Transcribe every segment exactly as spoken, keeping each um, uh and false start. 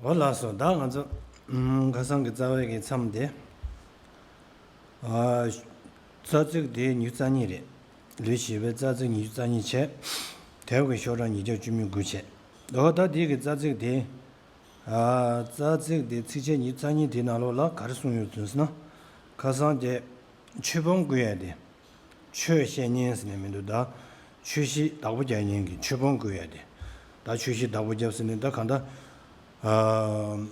འོ་ལགས་སོ། ད་ང་ཚོ་ཨམ་ཁ་སང་གི་རྩ་བའི་གི་མཚམས་དེ། ཨ། རྩ་ཚིག་དེ་ཉི་ཤུ་རྩ་གཉིས་རེད། ལེའུ་བཞི་པའི་རྩ་ཚིག་ཉི་ཤུ་རྩ་གཉིས་བྱས། དེབ་ཀྱི་ཤོག་གྲངས་ཉིས་བརྒྱ་བཅུ་མེད་དགུ་བྱས། འོ་ད་དེ་གི་རྩ་ཚིག་དེ། ཨ། རྩ་ཚིག་དེ་ཚིགས་བཅད་ཉི་ཤུ་རྩ་གཉིས་དེའི་ནང་ལོགས་ལ་ག་རེ་གསུངས་ཡོད་ཟེར་ན། ཁ་སང་དེ་ཆོས་ཕམ་བསྐུལ་ཡ་དེ། ཆོས་བཤད་མཁན་ཟེར་ནས་མི་འདུག་ད་ཆོས་གཞི་བདག་པོ་རྒྱག་མཁན་གྱི་ཆོས་ཕམ་བསྐུལ་ཡ་དེ། ད་ཆོས་གཞི་བདག་པོ་རྒྱབ་ཟེར་ནས་ད་གང་ལྟར། ཨ།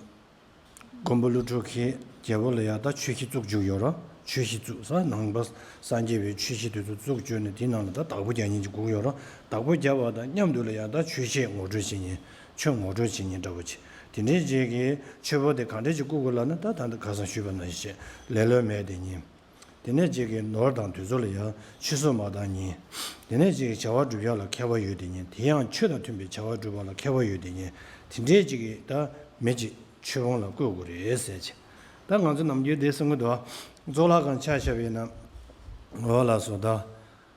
མགོན་པོ་ཀླུ་སྒྲུབ་ཀྱིས་རྒྱལ་པོ་ལ་ཡ་ད་ཆོས་གཞི་བཙུགས་བཅུག་ཡོད་ར། ཆོས་གཞི་བཙུགས་ས་ནང་པ་སངས་རྒྱས་པའི་ཆོས་གཞི་དེ་ཚོ་བཙུགས་བཅུག་ནས་དེའི་ནང་ལ་ད་བདག་པོ་རྒྱག་མཁན་གྱི་སྒུག་ཡོད་ར། བདག་པོ་རྒྱབ་པ་དང་མཉམ་དུ་ལ་ཡ་ད་ཆོས་བཤད་ངོ་སྤྲོད་བྱེད་མཁན། ཆོས་ངོ་སྤྲོད་བྱེད་མཁན་འདྲ་པོ་ཅིག་དེ་འདྲའི་རྗེས་ཀྱི་ཆོས་ཕམ་དེ་གང་འདྲ་ཅིག་བསྐུལ་དགོས་ལབ་ན། ད་ད་ད་ཁ་སང་ཞུས་པ་ནང་བཞིན་བྱས་ལེ་ལོ་མེད་དེ་ཉིད། དེ་ནས་ཅིག་གིས་ནོར་དང་དུས་ཚོད་ལ་ཡང་ཆུད་ཟོས་མ་བཏང་ཉིན། དེ་ནས་ཅིག་གིས་བྱ་བ་སྒྲུབ་ཡག་ལ་མཁས་པ་ཡོད་དེ་ཉིན། དེ་ཡང་ཆོས་དང་མཐུན་པའི་བྱ་བ་སྒྲུབ་པ་ལ་མཁས་པ་ཡོད་དེ་ཉིན། དེ་འདྲའི་ཅིག་གིས་ད་མི་ཅིག་ཆོས་ཕམ་ལ་བསྐུལ་དགོས་རེད་ཟེར་ཅིག་ད་ང་ཚོ་ནམ་རྒྱུན་དེ་གསུང་གི་འདུག་གཙུག་ལག་ཁང་ཆ་བཞག་པ་ཡིན་ན། འོ་ལགས་སོ། ད་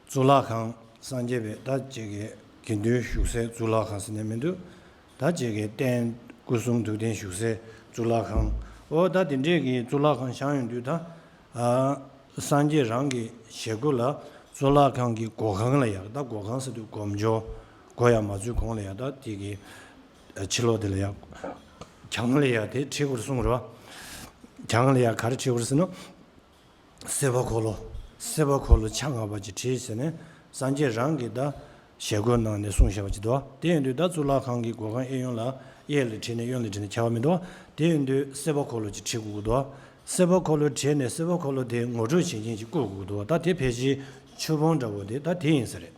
གཙུག་ལག་ཁང་སངས་རྒྱས་པའི་ད་ཅིག་གི་དགེ་འདུན་བཞུགས་སའི་གཙུག་ལག་ཁང་ཟེར་ནས་མི་འདུག་ད་ཅིག་གི་རྟེན་སྐུ་གསུང་ཐུགས་རྟེན་བཞུགས་སའི་གཙུག་ལག་ཁང་། འོ་ད་དེ་འདྲས་ཀྱི་གཙུག་ལག་ཁང་བཞེངས་ཡོང་དུས་ད། ཨ། སངས་རྒྱས་རང་གི་ཞལ་སྐུ་ལ་གཙུག་ལག་ཁང་གི་སྒོ་ཁང་ལ་ཡ། ད་སྒོ་ཁང་ཟེར་དུས་སྒོ་མཇུག་སྒོ་ཡར་མ་འཛུལ་གོང་ལ་ཡ། ད་དེ་གི་ཕྱི་ལོགས་དེ་ལ་ཡ། གྱང་ལ་ཡ་དེ་བྲིས་དགོས་གསུངས་རོ། གྱང་ལ་ཡ་ག་རེ་བྲིས་དགོས་ཟེར་ན། སྲིད་པ་འཁོར་ལོ། སྲིད་པ་འཁོར་ལོ་ཆ་ལྔ་པ་ཅིག་བྲིས་ཟེར་ནས་སངས་རྒྱས་རང་གི་ད་ཞལ་བཀོད་གནང་ནས་གསུངས་བཞག་པ་ཅིག་འདུག་དེ་ཡིན་དུས་ད་གཙུག་ལག་ཁང་གི་སྒོ་ཁང་གཡས་གཡོན་ལ་གཡས་ལ་བྲིས་ནས་གཡོན་ལ་བྲིས་ནས་ཁྱབ་པ་མི་འདུག་དེ་ཡིན་དུས་སྲིད་པ་འཁོར་ལོ་ཅིག་བྲིས་དགོས་ཀྱི་འདུག་སྲིད་པ་འཁོར་ལོ་བྲིས་ནས་སྲིད་པ་འཁོར་ལོ་དེ་ངོ་སྤྲོད་བྱེད་མཁན་ཅིག་བསྐོ་དགོས་ཀྱི་འདུག་ད་དེ་ཕལ་ཆེར་ཆོས་ཕམ་འདྲ་བོ་དེ་ད་དེ་ཡིན་ས་རེད།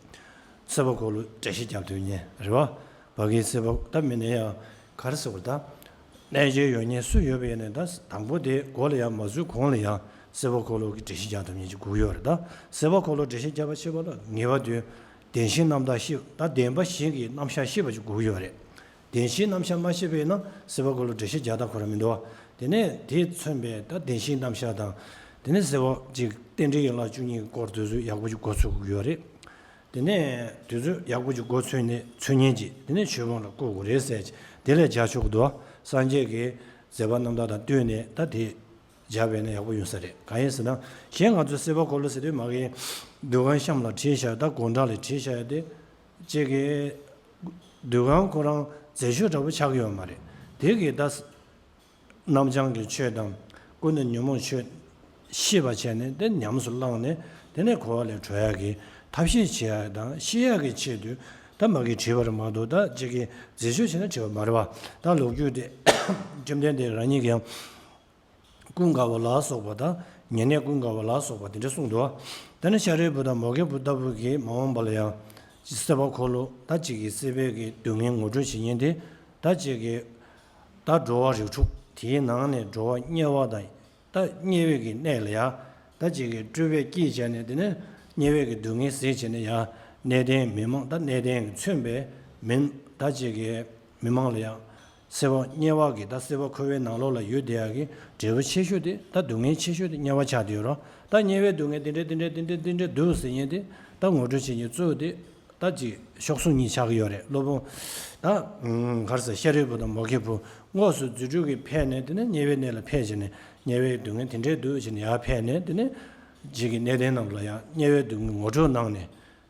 སྲིད་པ་འཁོར་ལོ་འགྲེལ་བཤད་རྒྱབ་ཐུབ་མཁན་རེད་བ། ཕ་གིའི་སྲིད་པ་ད་མི་ནས་ཡང་ག་རེ་ཟེར་བ་ད། གནས་བརྗོད་ཡོད་མཁན་སུ་ཡོད་པ་ཡིན་ནའི་ད་དང་པོ་དེ་སྒོ་ལ་ཡང་མ་འཛུལ་གོང་ལ་ཡང་སྲིད་པ་འཁོར་ལོ་གི་འགྲེལ་བཤད་རྒྱག་ཐུབ་མཁན་ཅིག་དགོས་ཡོད་རེད་ད། སྲིད་པ་འཁོར་ལོ་འགྲེལ་བཤད་རྒྱག་པ་ཤེས་པ་ལ་ངེས་པ་དུ། བདེན་བཞིའི་རྣམ་དག་ཤེས། ད་བདེན་པ་བཞི་གི་རྣམ་གཞག་ཤེས་པ་ཅིག་དགོས་ཡོད་རེད། བདེན་བཞིའི་རྣམ་གཞག་མ་ཤེས་པ་ཡིན་ན་སྲིད་པ་འཁོར་ལོ་འགྲེལ་བཤད་རྒྱག་སྟངས་ཁོ་རང་མི་འདུག་བ། དེ་ནས་དེས་མཚོན་པའི་ད་བདེན་བཞིའི་རྣམ་གཞག་དང་། དེ་ནས་སྲིད་པ་ཅིག་རྟེན་འབྲེལ་ཡན་ལག་བཅུ་གཉིས་ཀྱི་སྐོར་དེ་ཚོ་ཡག་པོ་ཅིག་གོ་ཚོད་དགོས་ཀྱི་ཡོད་རེད། དེ་ནས་དུས་ཚོད་ཡག་པོ་ཅིག་འགོ་ཚུགས་ནས་ཚུགས་མཁན་ཅིག་དེ་ནས་ཆོས་ཕམ་ལ་བསྐོ་དགོས་རེད་ཟེར་ཅིག་དེ་ལས་བྱ་ཆོག་གི་འདུག་སངས་རྒྱས་ཀྱི་མཛད་པ་རྣམ་དག་དང་བསྟུན་ནས་ད་དེ་བྱ་བས་ན་ཡག་པོ་ཡོང་ས་རེད། གང་ཡིན་ཟེར་ན་གཞན་ང་ཚོས་སྲིད་པ་འཁོར་ལོ་ཟེར་དུས་མ་གི་འདུ་ཁང་གཤམ་ལ་བྲིས་བཞག་ད་སྒོ་འགྲམ་ལ་བྲིས་བཞག་ཡ་དེ་ཅིག་གི་འདུ་ཁང་ཁོ་རང་མཛེས་ཤོས་འདྲ་པོ་ཆགས་ཀྱི་ཡོད་མ་རེད། དེ་གི་ད། རྣམ་བྱང་གི་ཆོས་དང་། ཀུན་ནས་ཉོན་མོངས་ཆོས་ཤེས་པ་བྱས་ནས་དེ་ཉམས་སུ་བླངས་ནས་དེ་ནས་གོ་བ་ལས་གྲོལ་ཡག་གི་ཐབས་ཤེས་བྱེད་ཡག་དང་ཤེས་ཡག་གི་ཆེད་དུ་ད་མ་གི་བྲིས་པ་རེད་མ་གཏོགས་ད་ཅིག་གི་མཛེས་ཆོས་བྱས་ན་བྲིས་པ་མ་རེད་བ། ད་ལོ་རྒྱུས་དེ་བཅོམ་ལྡན་འདས་རང་ཉིད་ཀྱིས་ཀུན་དགའ་བོ་ལ་སོགས་པ་དང་ཉེ་གནས་ཀུན་དགའ་བོ་ལ་སོགས་པ་དེ་འདྲ་གསུངས་འདུག་ད་ནི་ཤཱ་རིའི་བུ་དང་མོའུ་འགལ་བུ་ལྟ་བུ་གིས་མ་འོངས་པ་ལ་ཡང་སྲིད་པ་འཁོར་ལོ་ད་ཅིག་གི་སྲིད་པའི་གི་སྡུག་བསྔལ་ངོ་སྤྲོད་བྱེད་མཁན་དེ། ད་ཅིག་གི་ད་འགྲོ་བ་རིགས་དྲུག་དེའི་ནང་ནས་འགྲོ་བ་དམྱལ་བ་དང་། ད་དམྱལ་བའི་གི་གནས་ལ་ཡ། ད་ཅིག་གི་སྤྲུལ་པས་སྐྱེས་བྱས་ནས་དེ་ནས་དམྱལ་བའི་གི་སྡུག་བསྔལ་ཟད་བྱས་ནས་ཡ། གནས་བརྟན་མི་མང་ད་གནས་བརྟན་གི་མཚོན་པའི་མི་ད་ཅིག་གི་མི་མང་ལ་ཡ། སྲིད་པ་དམྱལ་བ་གི་ད་སྲིད་པ་འཁོར་བའི་ནང་ལོགས་ལ་ཡོད་བསྡད་ཡག་གི་འབྲས་བུ་ཆེ་ཤོས་དེ་ད་སྡུག་བསྔལ་ཆེ་ཤོས་དེ་དམྱལ་བ་ཆགས་བསྡད་ཡོད་རོ། ད་དམྱལ་བའི་སྡུག་བསྔལ་དེ་འདྲས་དེ་འདྲས་དེ་འདྲས་དེ་འདྲས་འདུག་ཟེར་མཁན་དེ་ད་ངོ་སྤྲོད་བྱེད་མཁན་གཙོ་བོ་དེ། ད་ཅིག་གཤོག་ཟུང་གཉིས་ཆགས་ཀྱི་ཡོད་རེད་སློབ་དཔོན། ད་ག་རེ་ཟེར་ཤཱ་རིའི་བུ་དང་མོའུ་འགལ་བུ་དངོས་སུ་རྫུ་འཕྲུལ་གྱིས་ཕེབས་ནས་དེ་ནས་དམྱལ་བའི་གནས་ལ་ཕེབས་བྱས་ནས་དམྱལ་བའི་སྡུག་བསྔལ་དེ་འདྲས་འདུག་བྱས་ནས་ཡར་ཕེབས་ནས་དེ་ནས་ཅིག་གི་གནས་བརྟན་རྣམས་ལ་ཡང་དམྱལ་བའི་སྡུག་བསྔལ་ངོ་སྤྲོད་གནང་ནས་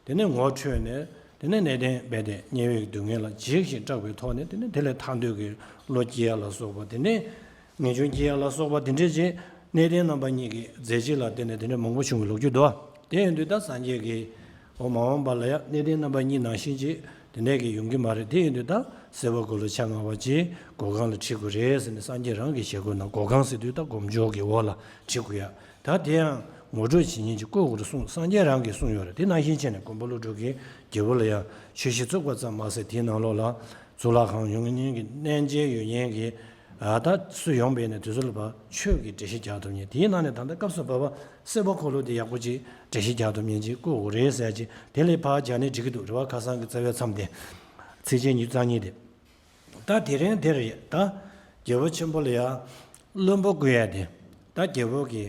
དེ་ནས་ངོ་འཕྲོད་ནས་དེ་ནས་གནས་བརྟན་རྦད་དེ་དམྱལ་བའི་སྡུག་བསྔལ་ལ་འཇིགས་ཤིང་སྐྲག་པའི་ཐོག་ནས་དེ་ནས་དེ་ལས་ཐར་འདོད་ཀྱི་བློ་སྐྱེ་ཡ་ལ་སོགས་པ་དེ་ནས། ངེས་འབྱུང་སྐྱེ་ཡ་ལ་སོགས་པ་དེ་འདྲས་ཅིག་གནས་བརྟན་རྣམ་པ་གཉིས་ཀྱི་མཛད་རྗེས་ལ་བརྟེན་ནས་དེ་འདྲས་མང་པོ་བྱུང་བའི་ལོ་རྒྱུས་འདུག་དེ་ཡིན་དུས་ད་སངས་རྒྱས་ཀྱིས་འོ་མ་འོངས་པ་ལ་ཡང་གནས་བརྟན་རྣམ་པ་གཉིས་ནང་བཞིན་ཅིག་དེ་འདྲས་ཀྱི་ཡོང་གི་མ་རེད། དེ་ཡིན་དུས་ད་སྲིད་པ་འཁོར་ལོ་ཆ་ལྔ་པ་ཅིག་སྒོ་ཁང་ལ་བྲིས་དགོས་རེད་ཟེར་ནས་སངས་རྒྱས་རང་གི་ཞལ་སྐུ་ནང་སྒོ་ཁང་ཟེར་དུས་ད་སྒོ་མཇུག་གི་འོག་ལ་བྲིས་དགོས་ཡ། ད་དེ་ཡང་ངོ་སྤྲོད་བྱེད་མཁན་ཅིག་བསྐོ་དགོས་རེད་གསུངས། སངས་རྒྱས་རང་གིས་གསུངས་ཡོད་རེད། དེ་ནང་བཞིན་བྱས་ནས་མགོན་པོ་ཀླུ་སྒྲུབ་ཀྱིས་རྒྱལ་པོ་ལ་ཡང་ཆོས་གཞི་བཙུགས་པ་ཙམ་མ་ཟད་དེའི་ནང་ལོགས་ལ་གཙུག་ལག་ཁང་ཡོད་མཁན་གྱི་གནས་མཇལ་ཡོད་མཁན་གྱི་ཨ་ད་སུ་ཡོང་བས་ནས་དུས་ཚོད་ལ་བབ་ཆོས་ཀྱི་འགྲེལ་བཤད་རྒྱག་ཐུབ་མཁན་དེའི་ནང་ནས་ད་ལྟ་སྐབས་སུ་བབ་པ་སྲིད་པ་འཁོར་ལོ་དེ་ཡག་པོ་ཅིག་འགྲེལ་བཤད་རྒྱག་ཐུབ་མཁན་ཅིག་བསྐོ་དགོས་རེད་ཟེར་ཅིག་དེ་ལས་ཕར་རྒྱག་ནས་འགྲིག་གི་འདུག་རེད་བ། ཁ་སང་གི་རྩ་བའི་མཚམས་དེ་ཚིགས་བཅད་ཉི་ཤུ་རྩ་གཉིས་དེ། ད་དེ་རིང་དེར་ད་རྒྱལ་པོ་ཆེན་པོ་ལ་ཡང་བློན་པོ་བསྐོ་ཡ་དེ། ད་རྒྱལ་པོ་གི་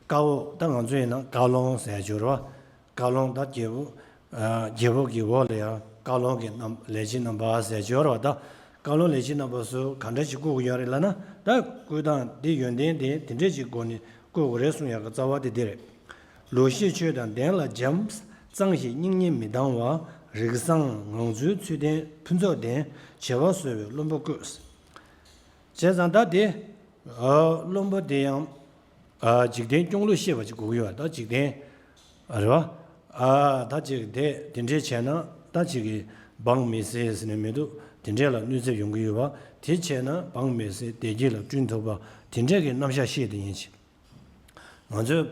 བཀའ་འོག་ད་ང་ཚོ་ཡིན་ན་བཀའ་བློན་ཟེར་ཡ་ཅིག་ཡོད་རེད་བ། བཀའ་བློན་ད་རྒྱལ་པོ་ཨ་རྒྱལ་པོ་གི་འོག་ལ་ཡང་བཀའ་བློན་གྱི་རྣམ་ལས་བྱེད་རྣམ་པ་ཟེར་ཡ་ཅིག་ཡོད་རེད་བ། ད་ བཀའ་བློན་ལས་བྱེད་རྣམ་པ་ཚོ་ག་འདྲ་ཞིག་བསྐོ་དགོས་ཡོད་རེད་ལབ་ན། ད་བསྐོ་སྟངས་དེ་ཡོན་ཏན་དེ་དེ་འདྲས་ཞིག་སྒོ་ནས་བསྐོ་དགོས་རེད་གསུང་ཡག་གི་རྩ་བ་དེ་འདི་རེད། ལུགས་ཤེས་ཆོས་དང་ལྡན་ལ་འཇམ། གཙང་ཞིང་སྙིང་ཉེ་མི་སྡང་བ། རིགས་བཟང་ངང་ཚུལ་ཚུལ་ལྡན་ཕུན་ཚོགས་ལྡན། བྱེ་བ་ཟོལ་བའི་བློན་པོ་བསྐོས། བྱས་ཙང་ད་དེ་ཨ་བློན་པོ་དེ་ཡང་ཨ་འཇིག་རྟེན་སྐྱོང་ལུགས་ཤེས་པ་ཅིག་དགོས་ཀྱི་ཡོད། ད་འཇིག་རྟེན་རེད་བ། ཨ་ད་ཅིག་དེ་དེ་འདྲས་བྱས་ན་ད་ཅིག་གིས་འབངས་མི་བསད་ཟེར་ནས་མི་འདུག། དེ་འདྲས་ལ་གནོད་འཚེ་ཡོང་གི་ཡོད་བ། དེ་བྱས་ན་འབངས་མི་བསད་བདེ་སྐྱིད་ལ་བསྐྲུན་ཐུབ་པ་དེ་འདྲས་ཀྱི་རྣམ་གཞག་ཤེས་དེ་ཡིན་ཞིང་། ང་ཚོས་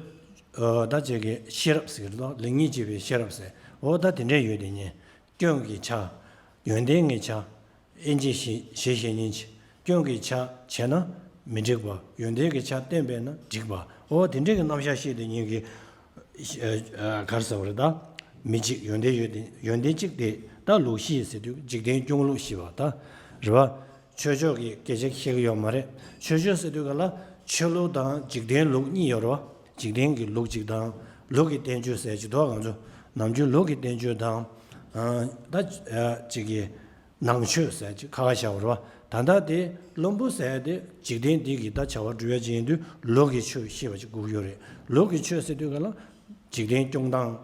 ཨ་ད་ཅིག་གིས་ཤེས་རབ་ཟེར་གྱི་འདུག། ལེགས་ཉེས་འབྱེད་པའི་ཤེས་རབ་ཟེར། འོ་ད་དེ་འདྲས་ཡོད་དེ་ཉན། སྐྱོན་གྱི་ཆ། ཡོན་ཏན་གྱི་ཆ། དབྱེ་འབྱེད་ཞི་ཞི་ཞེས་ཉིན་གཅིག། སྐྱོན་གྱི་ཆ་བྱས་ན་མི་འགྲིག་པ། ཡོན་ཏན་གྱི་ཆ་བསྟན་པས་ན་འགྲིག་པ། འོ་དེ་འདྲའི་གི་རྣམ་གཞག་ཤེས་དེ་ཉིན་གྱི་ཨ་ག་རེ་ཟེར་བ་རེད། ད་མི་གཅིག་ཡོན་ཏན་ཡོད་དེ་ཡོན་ཏན་གཅིག་དེ་ད་ལུགས་ཤེས་ཟེར་དུས་འཇིག་རྟེན་སྐྱོང་ལུགས་ཤེས་པ་ད་རེད་བ། ཆོས་ཕྱོགས་ཀྱི་སྐད་ཆ་བཤད་ཀྱི་ཡོད་མ་རེད། ཆོས་ཕྱོགས་ཟེར་དུས་ག་ལ་ཆོས་ལུགས་དང་འཇིག་རྟེན་ལུགས་གཉིས་ཡོད་རེད་བ། འཇིག་རྟེན་གྱི་ལུགས་གཅིག་དང་ལུགས་ཀྱི་བསྟན་བཅོས་ཟེར་གྱི་འདུག། ང་ཚོ་ནམ་རྒྱུན་ལུགས་ཀྱི་བསྟན་བཅོས་དང་ཨ་ད་ཨ་གཅིག་གི་ནང་ཆོས་ཟེར་གྱི་ཁ་ཁ་བཞག་པ་རེད་བ། ད་ལྟ་དེ་བླུན་པོ་ཟེར་དེ་འཇིག་རྟེན་འདི་གི་ད་བྱ་བ་སྒྲུབ་ཡ་ཅིག་ཡིན་དུས་ལུགས་ཀྱི་ཆོས་ཤེས་པ་ཅིག་དགོས་ཀྱི་ཡོད་རེད། ལུགས་ཀྱི་ཆོས་ཟེར་དུས་ག་ལ་འཇིག་རྟེན་སྐྱོང་སྟངས་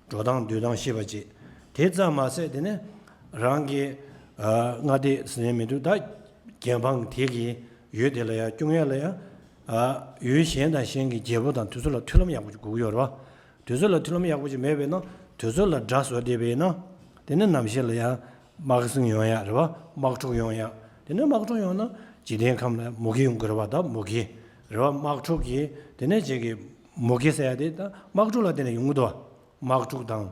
འགྲོ་སྟངས་སྡོད་སྟངས་ཤེས་པ་ཅིག། དེ་ཙམ་མ་ཟད་དེ་ནས་རང་གི་ཨ་མངའ་སྡེ་ཟེར་ཡ་མི་འདུག། ད་རྒྱལ་འབངས་དེ་གི་ཡུལ་དེ་ལ་ཡ་སྐྱོང་ཡ་ལ་ཡ་ཨ་ཡུལ་གཞན་དང་གཞན་གྱི་རྒྱལ་པོ་དང་དེ་ཚོ་ལ་མཐུན་ལམ་ཡག་པོ་ཅིག་དགོས་ཀྱི་ཡོད་རེད་བ། དེ་ཚོ་ལ་མཐུན་ལམ་ཡག་པོ་ཅིག་མེད་པས་ན་དེ་ཚོ་ལ་དགྲ་བཟོ་བསྡད་པས་ན་དེ་ནི་ནམ་ཞིག་ལ་ཡང་དམག་ཟིང་ཡོང་ཡ་རེད་བ། དམག་འཁྲུག་ཡོང་ཡ། དེ་ནི་དམག་འཁྲུག་ཡོང་ན་འཇིག་རྟེན་ཁམས་ལ་མུ་གེ་ཡོང་གི་རེད་བ། ད་མུ་གེ་རེད་བ། དམག་འཁྲུག་གི་དེ་ནས་ཅིག་གི་མུ་གེ་ཟེར་ཡ་དེ་ད་དམག་འཁྲུག་ལ་བརྟེན་ནས་ཡོང་གི་འདུག། དམག་འཁྲུག་དང་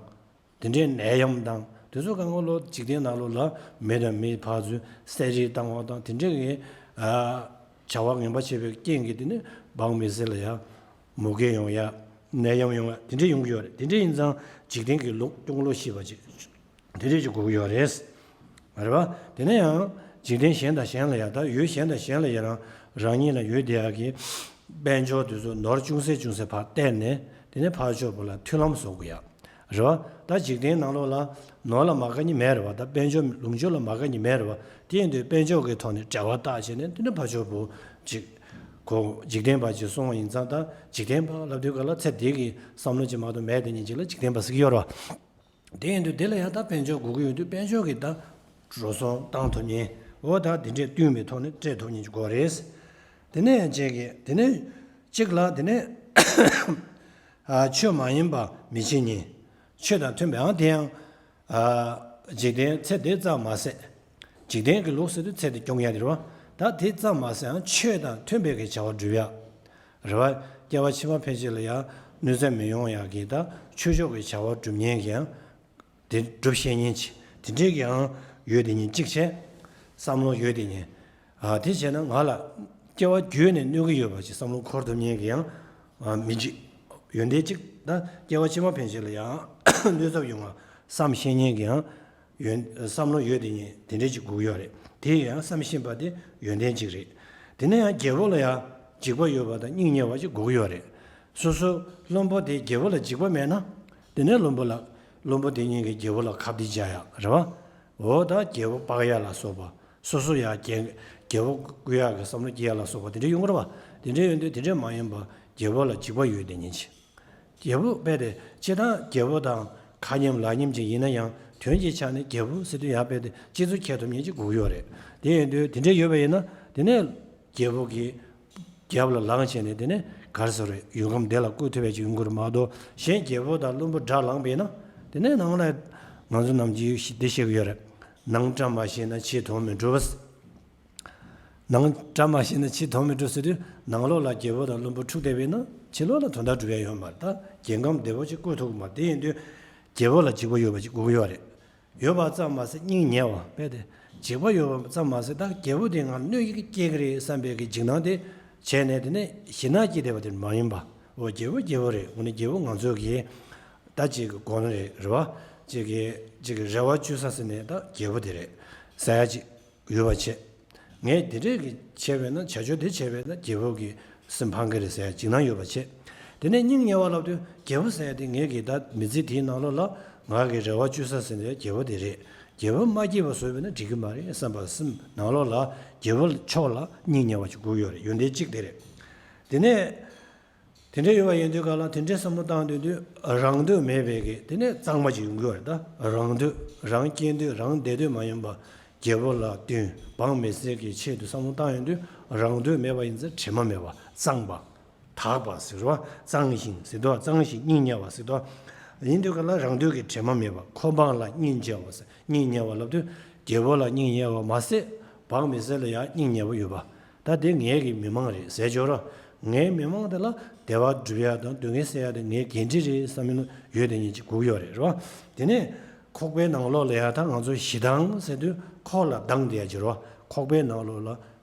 དེ་འདྲའི་ནད་ཡམས་དང་དེ་ཚོ་གང་ག་ལོ་འཇིག་རྟེན་ནང་ལོགས་ལ་མི་དང་མི་ཕར་ཚུར་བསད་རེས་བཏང་བ་དང་དེ་འདྲའི་གི་ཨ་བྱ་བ་ངན་པ་བྱས་པའི་རྐྱེན་གྱིས་དེ་ནི་འབངས་མི་སེར་ལ་ཡང་མུ་གེ་ཡོང་ཡ། ནད་ཡམས་ཡོང་ཡ་དེ་འདྲ་ཡོང་གི་ཡོད་རེད། དེ་འདྲ་ཡིན་ཙང་འཇིག་རྟེན་གྱི་ལུགས་སྐྱོང་ལུགས་ཤེས་པ་ཅིག་དེ་འདྲ་ཅིག་དགོས་ཀྱི་ཡོད་རེད། རེད་བ། དེ་ནས་ཡང་འཇིག་རྟེན་གཞན་དང་གཞན་ལ་ཡང་ད་ཡུལ་གཞན་དང་གཞན་ལ་ཡང་རང་ཉིད་ལ་ཡོད་བསྡད་ཡག་གི་དཔལ་འབྱོར་དེ་ཚོ་ནོར་ཅུང་ཟད་ཅུང་ཟད་ཕར་བསྟན་ནས་དེ་ནས་ཕར་ཕྱོགས་པོ་ལ་མཐུན་ལམ་བཟོ་དགོས་ཡ། རེད་བ། ད་འཇིག་རྟེན་ནང་ལོགས་ལ་ནོར་ལ་མ་དགའ་ཉི་མེད་རེད་བ། ད་དཔལ་འབྱོར་ལོངས་སྤྱོད་ལ་མ་དགའ་ཉི་མེད་རེད་བ། དེ་ཡིན་དུས་དཔལ་འབྱོར་གྱི་ཐོག་ནས་འབྲེལ་བ་བཏགས་བྱས་ནས་དེ་ནས་ཕར་ཕྱོགས་པོ་ཅིག་གོ་འཇིག་རྟེན་པ་ཅིག་སོང་བ་ཡིན་ཙང་ད་འཇིག་རྟེན་པ་ལབ་དུས་ག་ལ་ཚེ་འདི་གི་བསམ་བློ་ཅིག་མ་གཏོགས་མེད་དེ་ཉིན་གཅིག་ལ་འཇིག་རྟེན་པ་ཟེར་གྱི་ཡོད་རེད་བ། དེ་ཡིན་དུས་དེ་ལ་ཡང་ད་དཔལ་འབྱོར་དགོས་ཀྱི་ཡོད་དུས་དཔལ་འབྱོར་གྱི་ད་འགྲོ་སོང་བཏང་ཐུབ་མཁན་འོ་ད་དེ་འདྲས་བསྟུན་པའི་ཐོག་ནས་སྤྲད་ཐུབ་མཁན་ཅིག་དགོས་རེད། དེ་ནས་ཡང་གཅིག་གིས་དེ་ནས་གཅིག་ལ་དེ་ནས་ཨ་ཆོས་མ་ཡིན་པ་མི་བྱེད་ཉིད། ཆོས་དང་མཐུན་པའང་དེ་ཡང་ཨ་འཇིག་རྟེན་ཚེ་འདི་ཙམ་མ་ཟད། འཇིག་རྟེན་གྱི་ལུགས་ཟེར་དུས་ཚེ་འདི་སྐྱོང་ཡ་དེ་རེད་བ། ད་དེ་ཙམ་མ་ཟད་ཡང་ཆོས་དང་མཐུན་པའི་གི་བྱ་བ་སྒྲུབ་ཡ། རེད་བ། སྐྱེ་བ་ཕྱི་མ་ཕན་ཆད་ལ་ཡང་གནོད་འཚེ་མི་ཡོང་ཡག་གི་ད་ཆོས་ཕྱོགས་ཀྱི་བྱ་བ་སྒྲུབ་མཁན་གྱི་ཡང་དེ་སྒྲུབ་ཤེས་མཁན་ཅིག་དེ་འདྲའི་གི་ཡང་ཡོད་དེ་ཉིན་གཅིག་བྱས། བསམ་བློ་ཡོད་དེ་ཉིན། ཨ་དེ་བྱས་ན་ང་ལ་སྐྱེ་བ་རྒྱུད་ནས་གནོད་ཀྱི་ཡོད་པ་ཅིག་བསམ་བློ་འཁོར་ཐུབ་མཁན་གྱི་ཡང་ཨ་མི་གཅིག་ཡོན་ཏན་གཅིག་ད་སྐྱེ་བ་ཕྱི་མ་ཕན་ཆད་ལ་ཡང་གནོད་ཚབས་ཡོང་བ་བསམ་ཤེས་མཁན་གྱི་ཡང་ཡོན་བསམ་བློ་ཡོད་དེ་ཉིན་དེ་འདྲའི་ཅིག་དགོས་ཡོད་རེད། དེ་ཡང་བསམ་ཤེས་པ་དེ་ཡོན་ཏན་གཅིག་རེད། དེ་ནས་ཡང་རྒྱལ་པོ་ལ་ཡང་འཇིགས་པ་ཡོད་པ་དང་སྙིང་ཉེ་བ་ཅིག་དགོས་ཀྱི་ཡོད་རེད། སོ་སོ་བློན་པོ་དེ་རྒྱལ་པོ་ལ་འཇིགས་པ་མེད་ན། དེ་ནས་བློན་པོ་ལ་བློན་པོ་དེ་ཉིད་ཀྱིས་རྒྱལ་པོ་ལ་ཁ་གཏད་བཅག་ཡག་རེད་བ། འོ་ད་རྒྱལ་པོ་སྤག་ཡག་ལ་སོགས་པ། སོ་སོ་ཡང་རྒྱལ་རྒྱལ་པོ་བསྐུལ་ཡག་གི་བསམ་བློ་སྐྱེ་ཡག་ལ་སོགས་པ་དེ་འདྲ་ཡོང་གི་རེད་བ། དེ་འདྲ་ཡོང་དུས་དེ་འདྲ་མ་ཡིན་པ་རྒྱལ་པོ་ལ་འཇིགས་པ་ཡོད་དེ་ཉིད་ཅིག་རྒྱལ་པོ་རྦད་དེ་སྤྱིར་བཏང་རྒྱལ་པོ་དང་ཁ་མཉམ་ལག་མཉམ་ཅིག་ཡིན་ན་ཡང་དོན་གྱི་ཆ་ནས་རྒྱལ་པོ་ཟེར་དུས་ཡང་རྦད་དེ་སྤྱི་གཙུག་འཁྱེར་ཐུབ་མཁན་ཅིག་དགོས་ཀྱི་ཡོད་རེད། དེ་ཡིན་དུས་དེ་འདྲ་ཡོད་པ་ཡིན་ན་དེ་ནས་རྒྱལ་པོ་གི་རྒྱབ་ལ་ལངས་བྱས་ནས་དེ་ནས་ག་རེ་ཟེར་རེད། ཡུལ་ཁམས་བདེ་ལ་བཀོད་ཐུབ་པའི་ཅིག་ཡོང་གི་རེད་མ་གཏོགས་གཞན་རྒྱལ་པོ་དང་བློན་པོ་དགྲར་ལངས་པས་ན་དེ་ནས་ནང་ལ་ང་ཚོ་ནམ་རྒྱུན་འདི་བཤད་ཀྱི་ཡོད་རེད། ནང་བཀྲ་མ་ཤིས་ན་ཕྱི་དོན་མི་འགྲུབ། ནང་བཀྲ་མ་ཤིས་ན་ཕྱི་དོན་མི་འགྲུབ་ཟེར་དུས་ནང་ལོགས་ལ་རྒྱལ་པོ་དང་བློན་པོ་འཁྲུག་བསྡད་པས་ན་ཕྱི་ལོགས་ལ་དོན་དག་འགྲུབ་ཡ་ཡོད་མ་རེད། ད་རྒྱལ་ཁམས་བདེ་པོ་ཅིག་བཀོད་ཐུབ་ཀྱི་མ་རེད། དེ་ཡིན་དུས་རྒྱལ་པོ་ལ་འཇིགས་པ་ཡོད་པ་ཅིག་དགོས་ཀྱི་ཡོད་རེད། ཡོད་པ་ཙམ་མ་ཟད་སྙིང་ཉེ་བ་རྦད་དེ་འཇིགས་པ་ཡོད་པ་ཙམ་མ་ཟད་ད་རྒྱལ་པོ་དེ་ང་གནོད་ཀྱི་སྐྱེལ་གྱི་རེད་བསམ་པའི་གི་འཇིགས་སྣང་དེ་བྱས་ནས་དེ་ནས་ཞེད་སྣང་སྐྱེས་བསྡད་པ་དེ་མ་ཡིན་པ། འོ་རྒྱལ་པོ་རྒྱལ་པོ་རེད། འོ་ན་རྒྱལ་པོ་ང་ཚོ་གི་ད་ཅིག་གི་དགོངས་རེད་རེད་བ། ཅིག་གི་ཅིག་གི་རེ་བ་བཅོལ་ས་ཟེར་ནས་ད་རྒྱལ་པོ་དེ་རེད་ཟེར་ཡ་ཅིག་ཡོད་པ་བྱས། ངས་དེ་འདྲས་ཀྱི་བྱས་པས་ན་བྱ་སྤྱོད་དེ་བྱས་པས་ན་རྒྱལ་པོ་གི་སེམས་ཕམ་གི་རེད་ཟེར་ཡ་འཇིགས་སྣང་ཡོད་པ་བྱས། དེ་ནས་སྙིང་ཉེ་བ་ལབ་དུས་རྒྱལ་པོ་ཟེར་ཡ་དེ་ངས་གི་ད་མི་ཚེ་དེའི་ནང་ལོགས་ལ་ ང་གི་རེ་བ་བཅོལ་ས་ཟེར་ན་རྒྱལ་པོ་དེ་རེད། རྒྱལ་པོ་མ་སྐྱེས་པ་བཟོས་པ་ན་འགྲིག་གི་མ་རེད་བསམ་པ་སེམས་ནང་ལོགས་ལ་རྒྱལ་པོ་མཆོག་ལ་སྙིང་ཉེ་བ་ཅིག་དགོས་ཡོད་རེད། ཡོན་ཏན་གཅིག་དེ་རེད། དེ་ནས་དེ་འདྲ་ཡོད་པ་ཡིན་དུས་ག་ལ་དེ་འདྲའི་བསམ་བློ་བཏང་དུས་དུས་རང་འདོད་མེད་པའི་གི་དེ་ནས་གཙང་མ་ཅིག་ཡོང་གི་ཡོད་རེད། ད་རང་འདོད་རང་སྐྱེ་འདོད་རང་བདེ་འདོད་མ་ཡིན་པ་རྒྱལ་པོ་ལ་བསྟུན་འབངས་མི་སེར་གྱི་ཆེད་དུ་བསམ་བློ་བཏང་ཡོང་དུས་རང་འདོད་མེད་པ་ཡིན་ཙང་དྲི་མ་མེད་པ་གཙང་པ། དག་པ་ཟེར་བ་གཙང་ཞིང་ཟེར་དོ། གཙང་ཞིང་སྙིང་ཉེ་བ་ཟེར་དོ། ཡིན་དུས་ག་ལ་རང་འདོད་ཀྱི་དྲི་མ་མེད་པ། འཁོར་འབངས་ལ་སྙིང་རྗེ་བ་ཟེར། སྙིང་ཉེ་བ་ལབ་དུས་རྒྱལ་པོ་ལ་སྙིང་ཉེ་བ་མ་ཟད་འབངས་མི་སེར་ལ་ཡང་སྙིང་ཉེ་བ་ཡོད་པ། ད་དེ་ངའི་གི་མི་མང་རེད་ཟེར་ཆོག་ར། ངའི་མི་མང་དེ་ལ་བདེ་བ་སྒྲུབ་ཡ་དང་སྡུག་བསྔལ་སེལ་ཡ་དེ་ངའི་འགན་འཁྲི་རེད་བསམ་ཡོད་དེ་ཉིད་ཅིག་དགོས་ཡོད་རེད་ར། དེ་ནས་ཁོག་པའི་ནང་ལོགས་ལ་ཡ་ད་ང་ཚོ་ཞེ་སྡང་ཟེར་དུས་ཁོག་ལ་སྡང་བསྡད་ཡ་ཅིག་ར། ཁོག་པའི་ནང་ལོགས་ལ།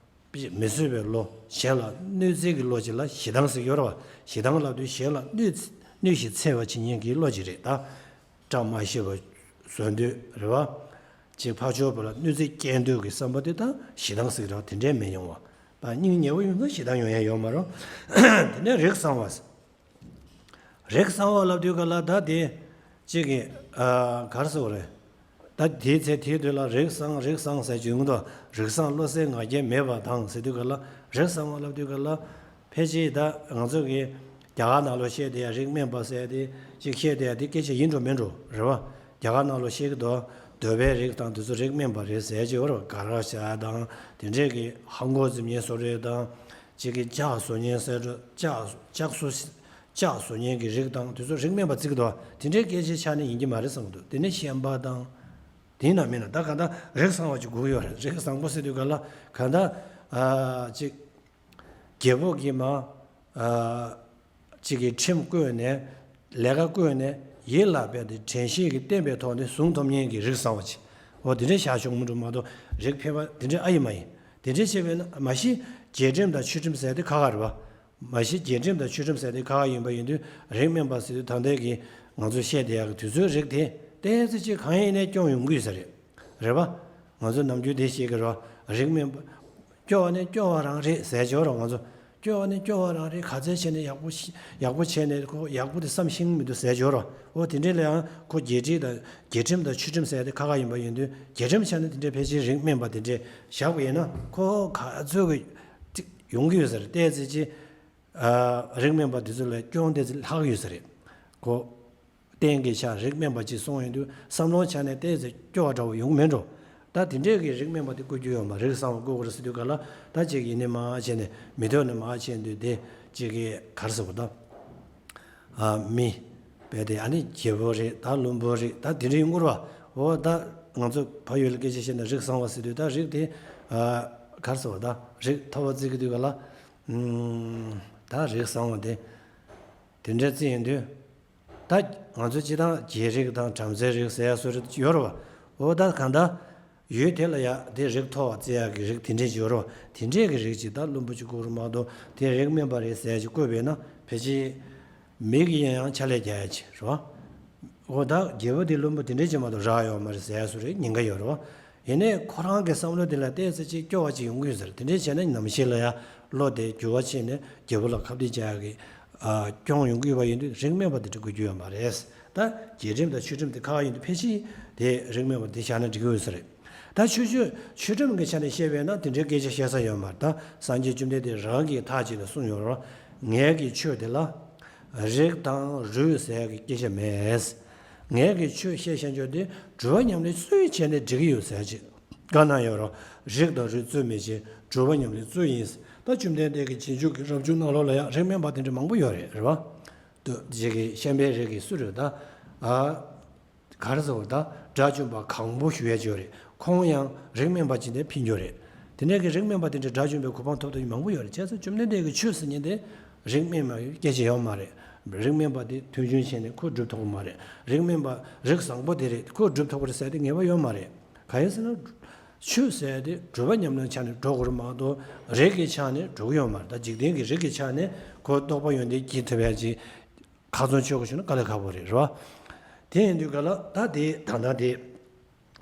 མི་བཟོད་པའི་བློ། གཞན་ལ་གནོད་འཚེ་གི་བློ་ཅིག་ལ་ཞེ་སྡང་ཟེར་གྱི་ཡོད་རེད་བ། ཞེ་སྡང་ལབ་དུས་གཞན་ལ་གནོད་གནོད་ཞིང་འཚེ་བ་བྱེད་མཁན་གྱི་བློ་ཅིག་རེད་ད། བཀྲ་མ་ཤིས་པ་བཟོ་འདོད་རེད་བ། ཅིག་ཕར་ཕྱོགས་པ་ལ་གནོད་འཚེ་སྐྱེལ་འདོད་ཀྱི་བསམ་པ་དེ་ད་ཞེ་སྡང་ཟེར་གྱི་རེད་བ། དེ་འདྲས་མི་ཡོང་བ། ད་སྙིང་ཉེ་བོ་ཡོང་ན་ཞེ་སྡང་ཡོང་ཡ་ཡོད་མ་རེད། དེ་ནས་རིགས་གཙང་བ། རིགས་གཙང་བ་ལབ་དུས་ག་ལ་ད་དེ་གཅིག་གི་ཨ་ག་རེ་ཟེར་བ་རེད། ད་དེའི་ཚེ་དེའི་དུས་ལ་རིགས་གཙང་རིགས་གཙང་ཟེར་གྱི་ཡོང་གི་འདུག་རིགས་གཙང་བློ་གསལ་ང་རྒྱལ་མེད་པ་དང་ཟེར་དུས་ག་ལ། རིགས་གཙང་བ་ལབ་དུས་ག་ལ་ཕལ་ཆེར་ད་ང་ཚོ་གི་རྒྱ་གར་ནང་ལོགས་བཤད་བསྡད་ཡ་རིགས་དམན་པ་ཟེར་ཡ་དེ་གཅིག་བཤད་བསྡད་ཡ་དེ་སྐད་ཆ་ཡིན་འགྲོ་མིན་འགྲོ་རེད་བ། རྒྱ་གར་ནང་ལོགས་བཤད་ཀྱི་འདུག་གདོལ་པའི་རིགས་དང་དེ་ཚོ་རིགས་དམན་པ་རེད་ཟེར་གྱི་ཡོད་རེད་བ། ག་ར་ཤ་དང་དེ་འདྲས་ཀྱི་ཧ་མགོ་འཛིན་མཁན་བཟོ་རེད་དང་། གཅིག་གི་ལྕགས་བཟོ་མཁན་ཟེར་འགྲོ། ལྕགས་ལྕགས་བཟོ་ལྕགས་བཟོ་མཁན་གྱི་རིགས་དང་དེ་ཚོ་རིགས་དམན་པ་བརྩི་གི་འདུག་དེ་འདྲའི་སྐད་ཆའི་ཆ་ནས་ཡིན་གྱི་མ་རེད་བསམ་གྱི་འདུག་དེ་ནས་ཤན་པ་དང་། དེ་ན་མིན་ན་ད་ག་ད་རིགས་བཟང་བ་ཅིག་དགོས་ཀྱི་ཡོད་རེད། རིགས་བཟང་པོ་ཟེར་དུས་ག་ལ་ག་ད་ཨ་ཅིག་རྒྱལ་པོ་གིས་མ་ཨ་ཅིག་གི་ཁྲིམས་བཀོད་ནས་ལས་ཀ་བཀོད་ནས་ཡིད་ལ་དཔལ་དེ་དྲན་ཤེས་ཀྱིས་བསྟེན་པའི་ཐོག་ནས་བཟུང་ཐུབ་མཁན་གྱི་རིགས་བཟང་བ་ཅིག་འོ་དེ་འདྲའི་བཞག་ཆོག་མི་འགྲོ་མ་གཏོགས་རིགས་ཕལ་པ་དེ་འདྲའི་ཨ་ཡི་མ་ཡིན། དེ་འདྲའི་བྱས་པས་ན་མ་གཞི་རྒྱལ་ཁྲིམས་དང་ཆོས་ཁྲིམས་ཟེར་དེ་ཁག་ཁག་རེད་བ། མ་གཞི་རྒྱལ་ཁྲིམས་དང་ཆོས་ཁྲིམས་ཟེར་དེ་ཁག་ཁག་ཡིན་པ་ཡིན་དུས་རིགས་དམན་པ་ཟེར་དུས་ད་ལྟའི་གི་ང་ཚོས་བཤད་བསྡད་ཡག་གི་དུས་ཚོད་རིགས་དེ་ཏོག་ཙམ་ཅིག་གང་ཡིན་ནའི་སྐྱོན་ཡོང་གི་ཡོད་ས་རེད། རེད་བ། ང་ཚོས་ནམ་རྒྱུན་དེ་བཤད་ཀྱི་རེད་བ། རིགས་དམན་པ། སྐྱོ་བ་ནི་སྐྱོ་བ་རང་རེད་ཟེར་ཆོག་རོགས་ང་ཚོ། སྐྱོ་བ་ནི་སྐྱོ་བ་རང་རེད། ག་ཚད་བྱས་ནས་ཡག་པོ་ཤི་ཡག་པོ་བྱས་ནས་ཁོ་ཡག་པོ་དེ་བསམ་ཤེས་མི་འདུག་ཟེར་ཆོག་རོགས། འོ་དེ་འདྲས་ལ་ཡང་ཁོ་རྒྱལ་ཁྲིམས་དང་རྒྱལ་ཁྲིམས་དང་ཆོས་ཁྲིམས་ཟེར་ཡ་དེ་ཁག་ཁག་ཡིན་པ་ཡིན་དུས་རྒྱལ་ཁྲིམས་ཆ་ནས་དེ་འདྲས་ཕལ་ཆེར་རིགས་དམན་པ་དེ་འདྲས་བཞག་པ་ཡིན་ན་ཁོ་ག་ཚོད་ཀྱི་ཡོང་གི་ཡོད་ས་རེད། ཏོག་ཙམ་ཅིག་ཨ་རིགས་དམན་པ་དེ་ཚོ་ལས་སྐྱོན་ཏོག་ཙམ་ལྷག་ཡོད་ས་རེད། ཁོ། རྟེན་གྱི་ཆ་རིགས་དམན་པ་ཅིག་སོང་ཡོང་དུས་བསམ་བློ་ཆ་ནས་ཏོག་ཙམ་སྐྱོ་བ་འདྲ་བོ་ཡོང་མེད་འགྲོ། ད་དེ་འདྲས་ཀྱི་རིགས་དམན་པ་དེ་བཀོད་རྒྱུ་ཡོད་མ་རེད། རིགས་བཟང་བ་བཀོད་དགོས་རེད་ཟེར་དུས་ག་ལ་ད་ཅིག་ཡིན་ནི་མ་བྱས་ནས་མི་ཐོག་ནས་མ་བྱས་དུས་དེ་ཅིག་གི་ག་རེ་ཟེར་བ་ད། ཨ་མི། བས་དེ་ཨ་ནི་རྒྱལ་པོ་རེད། ད་བློན་པོ་རེད། ད་དེ་འདྲས་ཡོང་གི་རེད་བ། འོ་ད་ང་ཚོ་ཕ་ཡུལ་ལ་སྐད་ཆ་བཤད་ན་རིགས་བཟང་བ་ཟེར་དུས་ད་རིགས་དེ་ཨ་ག་རེ་ཟེར་བ་ད་རིགས་མཐོ་བ་བརྩི་གི་དུས་ག་ལ་ཨུམ་ད་རིགས་བཟང་བ་དེ་དེ་འདྲས་བརྩི་ཡོང་དུས། ད་ང་ཚོ་སྤྱི་བཏང་རྒྱལ་རིགས་དང་བྲམ་ཟེ་རིགས་ཟེར་ཡ་སུ་རེད་ཡོད་རེད་བ། འོ་ད་གང་ལྟར་ཡུལ་དེ་ལ་ཡ་དེ་རིགས་མཐོ་བ་བརྩི་ཡ་གི་རིགས་དེ་འདྲས་ཅིག་ཡོད་རེད་བ། དེ་འདྲས་ཀྱི་རིགས་ཅིག་ད་བླུན་པོ་ཅིག་བཀོད་རུ་མ་གཏོགས་དེ་རིགས་དམན་པ་རེད་ཟེར་ཡ་ཅིག་བཀོད་པས་ན་ཕལ་ཆེར་མི་གི་ཡིན་ཡང་ཕྱག་ལས་རྒྱག་ཡ་ཅིག་རེད་བ། འོ་ད་རྒྱལ་པོ་དེ་བླུན་པོ་དེ་འདྲས་ཅིག་མ་གཏོགས་རག་ཡོད་མ་རེད་ཟེར་ཡ་སུ་རེད་ཉེན་ཁ་ཡོད་རེད་བ། ཡིན་ནའི་ཁོ་རང་གི་བསམ་བློ་དེ་ལ་ཏོག་ཙམ་ཅིག་སྐྱོ་བ་ཅིག་ཡོང་གི་ཡོད་ཟེར། དེ་འདྲའི་བྱས་ན་ནམ་ཞིག་ལ་ཡང་བློ་དེ་འགྱུར་བ་ཕྱིན་ནས་རྒྱལ་པོ་ལ་ཁ་གཏད་བཅག་ཡག་གི་ཨ་སྐྱོན་ཡོང་གི་ཡོད་པ་ཡིན་དུས་རིགས་དམན་པ་དེ་འདྲ་དགོས་རྒྱུ་ཡོད་མ་རེད། ད་རྒྱལ་ཁྲིམས་དང་ཆོས་ཁྲིམས་དེ་ཁག་ཡིན་དུས་ཕལ་ཆེར་དེ་རིགས་དམན་པ་དེ་བཞག་ན་འགྲིག་གི་ཡོད་ས་རེད། ད་ཆོས་ཆོས་ཆོས་ཁྲིམས་ཀྱི་ཆ་ནས་བཤད་པས་ན་དེ་འདྲའི་སྐད་ཆ་བཤད་ས་ཡོད་མ་རེད། ད་སངས་རྒྱས་བཅོམ་ལྡན་འདས་རང་གིས་ཐག་བཅད་ནས་གསུངས་ཡོད་རེད། ངའི་གི་ཆོས་དེ་ལ་རིགས་དང་རུས་ཟེར་ཡག་གི་སྐད་ཆ་མེད། ངའི་གི་ཆོས་བཤད་བཤད་ཆོས་དེ་སྒྲུབ་པ་ཉམས་ལེན་སུས་བྱས་ནས་འགྲིག་གི་ཡོད་ཟེར་ཅིག་བཀའ་གནང་ཡོད་རེད། རིགས་དང་རུས་གཙོས་མི་བྱེད། སྒྲུབ་པ་ཉམས་ལེན་གཙོ་ཡིན། ད་བཅོམ་ལྡན་འདས་ཀྱི་རྗེས་འཇུག་གི་རབ་བྱུང་ནང་ལོགས་ལ་ཡང་རིགས་དམན་པ་དེ་འདྲ་མང་པོ་ཡོད་རེད། རེད་བ། དུ་རྗེ་གི་ཤན་པའི་རིགས་ཀྱི་སུ་རེད་ད། ཨ། ག་རེ་ཟེར་བ་ད་དགྲ་བཅོམ་པ་གང་པོ་ཞུ་ཡས་ཅིག་ཡོད་རེད། ཁོང་ཡང་རིགས་དམན་པ་ཅིག་ནས་ཕིན་ཡོད་རེད། དེ་འདྲའི་གི་རིགས་དམན་པ་དེ་འདྲའི་དགྲ་བཅོམ་པའི་གོ་འཕང་ཐོབ་ཐུབ་མཁན་མང་པོ་ཡོད་རེད། བྱས་ཙང་བཅོམ་ལྡན་འདས་ཀྱི་ཆོས་ཟེར་མཁན་དེ་རིགས་དམན་པའི་སྐད་ཆ་ཡོད་མ་རེད། རིགས་དམན་པ་དེ་མཐུན་འཇུག་བྱས་ནས་ཁོ་སྒྲུབ་ཐུབ་ཀྱི་མ་རེད། རིགས་དམན་པ་རིགས་བཟང་པོ་དེ་རེད། ཁོ་སྒྲུབ་ཐུབ་ཀྱི་རེད་ཟེར་དེ་ངེས་པ་ཡོད་མ་རེད། གང་ཡིན་ཟེར་ན། ཆོས་ཟེར་དེ་སྒྲུབ་པ་ཉམས་ལེན་ཆ་ནས་འགྲོ་དགོས་རེད་མ་གཏོགས་རིགས་ཀྱི་ཆ་ནས་འགྲོ་གི་ཡོད་མ་རེད། ད་འཇིག་རྟེན་གྱི་རིགས་ཀྱི་ཆ་ནས་ཁོ་རྟོགས་པ་ཡོན་ཏན་སྐྱེ་ཐུབ་ཡ་ཅིག་ཁ་ཚོན་ཆོད་དགོས་བྱུང་ན་དཀའ་ལས་ཁག་པོ་རེད། རེད་བ། དེ་ཡིན་དུས་ག་ལ་ད་དེ་ད་ལྟ་དེ་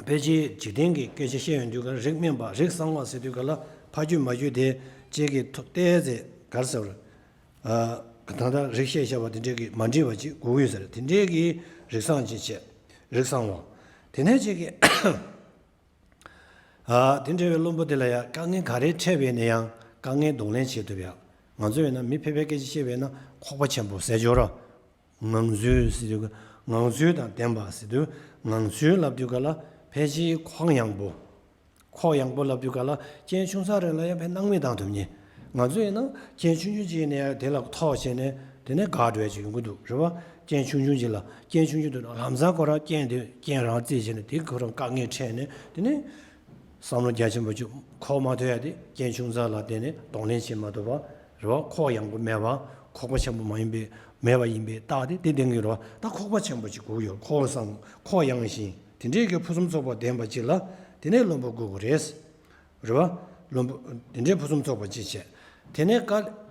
ཕལ་ཆེར་འཇིག་རྟེན་གྱི་སྐད་ཆ་བཤད་ཡོང་དུས་ག་ལ་རིགས་དམན་པ་རིགས་བཟང་བ་ཟེར་དུས་ག་ལ་ཕ་རྒྱུད་མ་རྒྱུད་དེ་གཅིག་གི་ཐོག་ཏོག་ཙམ་ག་རེ་ཟེར་བ་རེད། ད་ལྟ་རིགས་བཤད་བྱ་བ་དེ་འདྲས་ཀྱི་མ་འགྲིག་པ་ཅིག་དགོས་ཀྱི་ཡོད་ས་རེད། དེ་འདྲས་ཀྱི་རིགས་བཟང་ཅིག་བྱས། རིགས་གསང་བ། དེ་ནས་ཅིག་གིས། ཨ། དེ་འདྲ་བའི་བླུན་པོ་དེ་ལ་ཡང་དཀའ་ངལ་ག་རེ་འཕྲད་པ་ཡིན་ན་ཡང་དཀའ་ངལ་གདོང་ལེན་བྱེད་ཐུབ་ཡ། ང་ཚོ་ཡིན་ན་མི་ཕལ་པའི་སྐད་ཆ་བཤད་པ་ཡིན་ན་ཁོག་པ་ཆེན་པོ་ཟེར་ཆོག་ར། ངང་ཚུལ་ཟེར་དུས་ངང་ཚུལ་དང་ལྡན་པ་ཟེར་དུས་ངང་ཚུལ་ལབ་དུས་ག་ལ་ཕལ་ཆེར་ཁོག་ཡངས་པོ། ཁོག་ཡངས་པོ་ལབ་དུས་ག་ལ་རྐྱེན་ཆུང་ཙག་རེ་ལ་ཡང་ཕན་སྣང་མེད་བཏང་ཐུབ་ཉེ། ང་ཚོ་ཡིན་ན་རྐྱེན་ཆུང་ཆུང་ཅིག་ནས་དེ་ལ་ཐོག་བྱས་ནས་དེ་ནས་དགག་འགྲོ་ཡ་ཅིག་ཡོང་གི་འདུག་རེད་བ། རྐྱེན་ཆུང་ཆུང་ཅིག་ལ་རྐྱེན་ཆུང་ཆུང་དུ་ལམ་སང་ཁོ་རང་རྐྱེན་དེ་རྐྱེན་རང་བརྩིས་བྱས་ནས་དེ་ཁོ་རང་དཀའ་ངལ་འཕྲད་ནས་དེ་ནས་བསམ་བློ་རྒྱ་ཆེན་པོ་ཅིག་ཁོག་མ་ཐོན་ཡ་དེ་རྐྱེན་ཆུང་ཙག་ལ་བརྟེན་ནས་གདོང་ལེན་བྱེད་མ་ཐུབ་པ་རེད་བ། ཁོག་ཡངས་པོ་མེད་པ། ཁོག་པ་ཆེན་པོ་མ་ཡིན་པའི་མེད་པ་ཡིན་པའི་རྟགས་དེ་དེ་ལྡན་གྱི་རེད་བ། ད་ཁོག་པ་ཆེན་པོ་ཅིག་དགོས་ཡོད། ཁོག་བཟང་ཁོག་ཡངས་ཤིང་དེ་འདྲའི་གི་ཕུན་སུམ་ཚོགས་པ་ལྡན་པ་ཅིག་ལ་དེ་ནས་བླུན་པོ་དགོས་དགོས་རེད། རེད་བ། བླུན་པོ་དེ་འདྲའི་ཕུན་སུམ་ཚོགས་པ་ཅིག་བྱས། དེ་ནས་ཀ།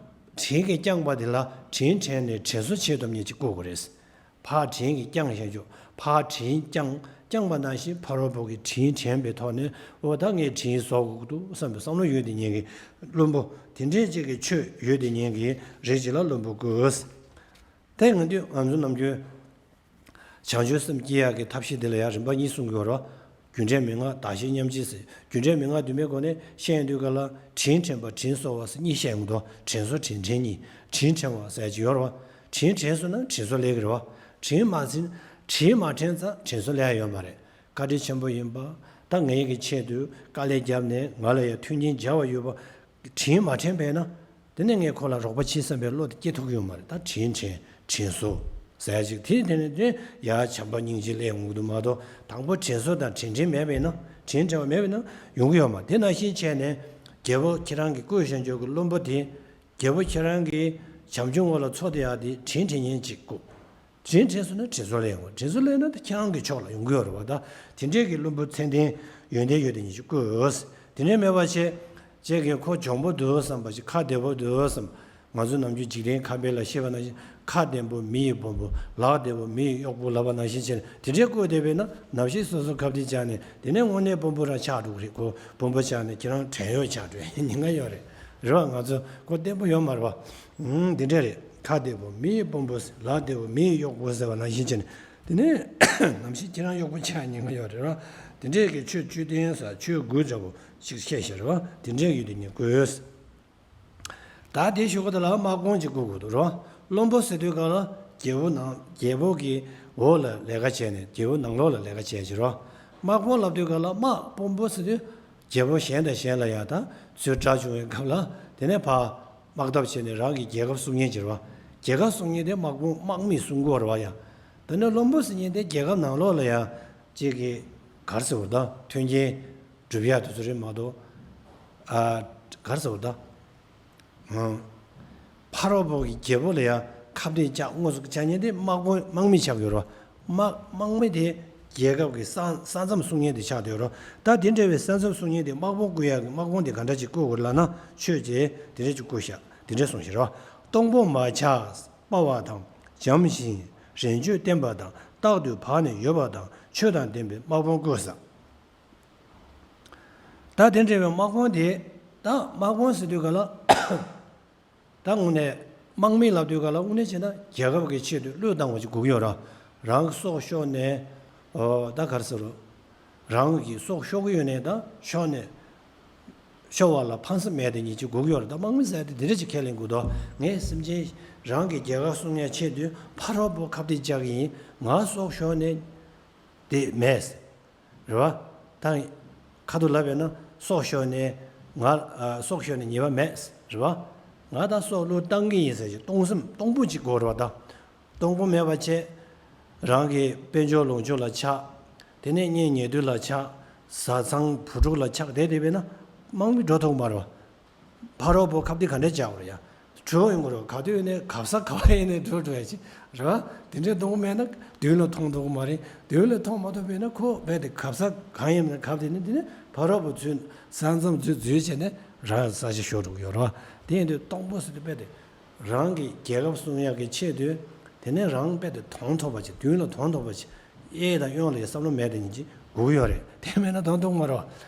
དྲིན་གྱིས་བསྐྱངས་པ་དེ་ལ་དྲིན་དྲན་ནས་དྲིན་གཟོ་བྱེད་ཐུབ་མཁན་ཅིག་དགོས་དགོས་རེད། ཕར་དྲིན་གྱིས་བསྐྱངས་བཞག་རྒྱུ། ཕར་དྲིན་བསྐྱངས་བསྐྱངས་པ་ནང་བཞིན་ཕ་རོལ་པོ་གི་དྲིན་དྲན་པའི་ཐོག་ནས་འོ་ད་ངས་དྲིན་གཟོ་དགོས་ཀྱི་འདུག་བསམ་པའི་བསམ་བློ་ཡོད་དེ་ཉན་གྱི་བླུན་པོ། དེ་འདྲའི་ཅིག་གི་ཆོས་ཡོད་དེ་ཉན་གྱི་རེད་ཅིག་ལ་བླུན་པོ་དགོས། དེ་ང་ཚོས་ང་ཚོ་ནམ་རྒྱུན། བྱང་ཆུབ་སེམས་སྐྱེ་ཡག་གི་ཐབས་ཤེས་དེ་ལ་ཡང་རིམ་པ་གཉིས་གསུང་གི་ཡོད་རེད། རྒྱུ་འབྲས་མན་ངག་བདག་གཞན་མཉམ་བརྗེ་ཟེར། རྒྱུ་འབྲས་མན་ངག་བདུན་པའི་སྒོ་ནས་བཤད་དུས་ག་ལ་དྲིན་དྲན་པ་དྲིན་གཟོ་བ་ཟེར་གཉིས་བཤད་ཡོང་དོ། དྲིན་གཟོ་དྲིན་དྲན་གཉིས། དྲིན་དྲན་བ་ཟེར་གྱི་ཡོད་རེད་བ། དྲིན་དྲན་སོང་ན་དྲིན་གཟོ་ལས་ཀྱི་རེད་བ། དྲིན་མ་དྲན་དྲིན་མ་དྲན་ཙང་དྲིན་གཟོ་ལས་ཡ་ཡོད་མ་རེད། བཀའ་དྲིན་ཆེན་པོ་ཡིན་པ། ད་ངའི་གི་ཆེད་དུ་དཀའ་ལས་བརྒྱབ་ནས་ང་ལ་ཡང་མཐུན་རྐྱེན་སྦྱར་བ་ཡོད་པ། དྲིན་མ་དྲན་པས་ན། དེ་ནས་ངས་ཁོ་ལ་རོགས་པ་བྱེད་བསམ་པའི་བློ་དེ་སྐྱེ་ཐུབ་ཀྱི་ཡོད་མ་རེད། ད་དྲིན་དྲན་དྲིན་གཟོ་ཟེར་ཡ་ཅིག་དེ་དེ་ནས་དེ་ཡར་བྱམས་པ་སྙིང་རྗེ་སླེབས་ཡོང་གི་འདུག་མ་གཏོགས་དང་པོ་དྲིན་གཟོ་དང་དྲིན་དྲན་མེད་པས་ན། དྲིན་དྲན་པ་མེད་པས་ན་ཡོང་གི་ཡོད་མ་རེད། དེ་ནང་བཞིན་བྱས་ནས་རྒྱལ་པོ་ཁྱེད་རང་གི་བསྐོས་བཞག་རྒྱུ་གི་བློན་པོ་དེ། རྒྱལ་པོ་ཁྱེད་རང་གིས་བྱམས་སྐྱོང་འོག་ལ་འཚོ་བསྡད་ཡག་དེ་དྲིན་དྲན་མཁན་ཅིག་དགོས། དྲིན་དྲན་སོང་ན་དྲིན་གཟོ་ལས་ཡོང་བ། དྲིན་གཟོ་ལས་ན་ད་ཁྱེད་རང་གི་ཕྱོགས་ལ་ཡོང་གི་ཡོད་རེད་བ། ད་དེ་འདྲས་ཀྱི་བླུན་པོ་མཚན་ལྡན་ཡོན་ཏན་ཡོད་དེ་ཉིད་ཅིག་དགོས། དེ་འདྲས་མེད་པ་བྱས། ཁྱེད་ཀྱིས་ཁོ་གྱོང་པོ་འདུག་བསམ་པ་ཞིག་ཁ་བདེ་པོ་འདུག་བསམ། ང་ཚོ་ནམ་རྒྱུན་འཇིག་རྟེན་ཁ་དཔེ་ལ་བཤད་པ་ནང་བཞིན་ཁ་བདེ་པོ་མི་ཡི་དཔོན་པོ། ལག་བདེ་པོ་མི་ཡི་གཡོག་པོ་ལབ་པ་ནང་བཞིན་བྱས་ནས་དེ་འདྲས་བཀོད་བསྡད་པས་ན་ནམ་ཞིག་སོ་སོ་ཁ་བདེ་ཆགས་ནས་དེ་ནས་དངོས་གནས་དཔོན་པོ་རང་ཆགས་འགྲོ་གི་རེད། ཁོ་དཔོན་པོ་ཆགས་ནས་ཁྱེད་རང་བྲན་གཡོག་ཆགས་འགྲོ་ཡ་ཉེན་ཁ་ཡོད་རེད། རེད་བ། ང་ཚོ་ཁོ་བརྟན་པོ་ཡོད་མ་རེད་བ། ཨུམ། འདི་འདྲ་རེད། ཁ་བདེ་པོ་མི་ཡི་དཔོན་པོ་ཟེར། ལག་བདེ་པོ་མི་ཡི་གཡོག་པོ་ཟེར་བ་ནང་བཞིན་བྱས་ནས་དེ་ནས་ནམ་ཞིག་ཁྱེད་རང་གཡོག་པོ་ཆགས་ཉེན་ཁ་ཡོད་རེད་བ། དེ་འདྲས་ཀྱི་ཆོས་བཅུ་ལྡན་ཟེར་ཆོས་དགུ་འདྲ་པོ་ཞིག་བཤད་ཤེས་རེད་བ། དེ་འདྲས་ཡོད་དེ་ཉིད་དགོས། ད་དེ་ཞུ་གི་དེ་ལ་དམག་དཔུང་ཅིག་བསྐོ་དགོས་འདུག་རོ། བློན་པོ་ཟེར་དུས་ག་ལ་རྒྱལ་པོ་ནང་རྒྱལ་པོ་གི་འོག་ལ་ལས་ཀ་བྱས་ནས་རྒྱལ་པོ་ནང་ལོགས་ལ་ལས་ཀ་བྱས་ཀྱི་རོ། དམག་དཔུང་ལབ་དུས་ག་ལ་དམག་དཔོན་པོ་ཟེར་དུས་རྒྱལ་པོ་གཞན་དང་གཞན་ལ་ཡང་ད་ཚུར་དགྲ་བྱུང་བའི་སྐབས་ལ་དེ་ནས་ཕར་དམག་འཐབ་བྱས་ནས་རང་གི་རྒྱལ་ཁབ་སྲུང་མཁན་ཅིག་རེད་བ། རྒྱལ་ཁབ་སྲུང་མཁན་དེ་དམག་དཔུང་དམག་མིས་སྲུང་དགོས་རེད་བ་ཡ། ད་ནི་བློན་པོ་ཟེར་མཁན་དེ་རྒྱལ་ཁབ་ནང་ལོགས་ལ་ཡང་ཅིག་གི་ག་རེ་ཟེར་བ་ད་མཐུན་རྐྱེན་སྒྲུབ་ཡ་དེ་ཚོ་རེད་མ་གཏོགས། ཨ། ག་རེ་ཟེར་བ་ད། ཨང་། ཕ་རོལ་པོ་གི་རྒྱལ་པོ་ལ་ཡང་ཁ་གཏད་བཅག་དངོས་སུ་བཅག་མཁན་དེ་དམག་དཔོན་དམག་མི་ཆགས་ཡོད་རེད། དམག་དམག་མི་དེ་རྒྱལ་ཁབ་ཀྱི་ས་ས་མཚམས་སྲུང་མཁན་དེ་ཆགས་བསྡད་ཡོད་རེད། ད་དེ་འདྲ་བའི་ས་མཚམས་སྲུང་མཁན་དེ་དམག་དཔུང་བསྐོ་ཡག་གི་དམག་དཔུང་དེ་ག་འདྲ་ཅིག་བསྐོ་དགོས་ལབ་ན་ཆོས་ཀྱི་དེ་འདྲ་ཅིག་བསྐོ་ཤག་དེ་འདྲ་གསུངས་ཤག་རེད་བ། གཏོང་ཕོད་མ་ཆགས་དཔའ་བ་དང་། འཇམ་ཞིང་རན་ཆོད་བརྟན་པ་དང་། རྟག་ཏུ་བག་ནི་ཡོད་པ་དང་ཆོས་དང་ལྡན་པའི་དམག་དཔུང་བསྐོས་ས། ད་དེ་འདྲ་བའི་དམག་དཔུང་དེ། ད་དམག་དཔུང་ཟེར་དུས་ག་ལ། ད་དངོས་གནས་དམག་མི་ལབ་དུས་ག་ལ་དངོས་གནས་བྱས་ན་རྒྱལ་ཁབ་ཀྱི་ཆེད་དུ་བློས་བཏང་བ་ཅིག་དགོས་ཀྱི་ཡོད་ར། རང་གི་སྲོག་ཤོར་ནས། ཨོ། ད་ག་རེ་ཟེར་རོ། རང་གི་སྲོག་ཤོར་གྱི་ཡོད་ནས་ད་ཤོར་ནས། ཤོར་བ་ལ་ཕངས་སེམས་མེད་དེ་ཉིད་ཅིག་དགོས་ཀྱི་ཡོད་ར། ད་དམག་མི་ཟེར་དེ་འདི་འདྲ་ཅིག་ཁས་ལེན་དགོས་དོ། ངས་སེམས་ཅན་རང་གི་རྒྱལ་ཁབ་སྲུང་ཡ་ཆེད་དུ་ཕ་རོལ་པོ་ཁ་གཏད་བཅག་གི་ཡིན། ང་སྲོག་ཤོར་ནས་དེ་མེད། རེད་བ། ད་ཁ་ཐུག་ལབ་པས་ན་སྲོག་ཤོར་ནས་ང་། ཨ། སྲོག་ཤོར་ནས་ཉེས་པ་མེད། རེད་བ། ང་ད་སྲོག་བློས་བཏང་གི་ཡིན་ཟེར་གྱི་གཏོང་སེམས་གཏོང་ཕོད་ཅིག་དགོས་རེད་བ་ད། གཏོང་ཕོད་མེད་པ་བྱས། རང་གི་དཔལ་འབྱོར་ལོངས་སྤྱོད་ལ་ཆགས། དེ་ནས་གཉེན་ཉེ་དུ་ལ་ཆགས། བཟའ་ཚང་བུ་ཕྲུག་ལ་ཆགས་བསྡད་བསྡད་པས་ན་དམག་མི་འགྲོ་ཐུབ་མ་རེད་བ། ཕ་རོལ་པོ་ཁ་གཏད་ག་འདྲས་བཅག་པ་རེད་ཡ། བྲོས་ཡོང་གི་རེད། ག་དུས་ནས་གབ་ས་ག་བ་ཡིན་ནས་བྲོས་འགྲོ་ཡ་ཅིག་རེད་བ། དེ་འདྲས་གཏོང་གི་མེད་ན་མདུན་ལ་མཐོང་ཐུབ་ཀྱི་མ་རེད། མདུན་ལ་མཐོང་མ་ཐུབ་པས་ན་ཁོ་རྦད་དེ་གབ་ས་གང་ཡིན་ན་གབ་དེ་ནས་དེ་ནས་ཕ་རོལ་པོ་ཚུར་ས་མཚམས་འཛུལ་འཛུལ་བྱས་ནས་རང་ས་ཆ་ཤོར་འགྲོ་གི་ཡོད་རེད་བ། དེ་ཡིན་དུས་གཏོང་ཕོད་ཟེར་དུས་རྦད་དེ་རང་གི་རྒྱལ་ཁབ་སྲུང་ཡག་གི་ཆེད་དུ་དེ་ནས་རང་རྦད་དེ་གདོང་ཐོབ་པ་ཅིག་མདུན་ལ་གདོང་ཐོབ་པ་ཅིག་གཡས་དང་གཡོན་ལ་ཡ་བསམ་བློ་མེད་དེ་ཉིད་ཅིག་དགོས་ཀྱི་ཡོད་རེད། དེ་མེད་ན་གདོང་ཐོབ་མ་རེད་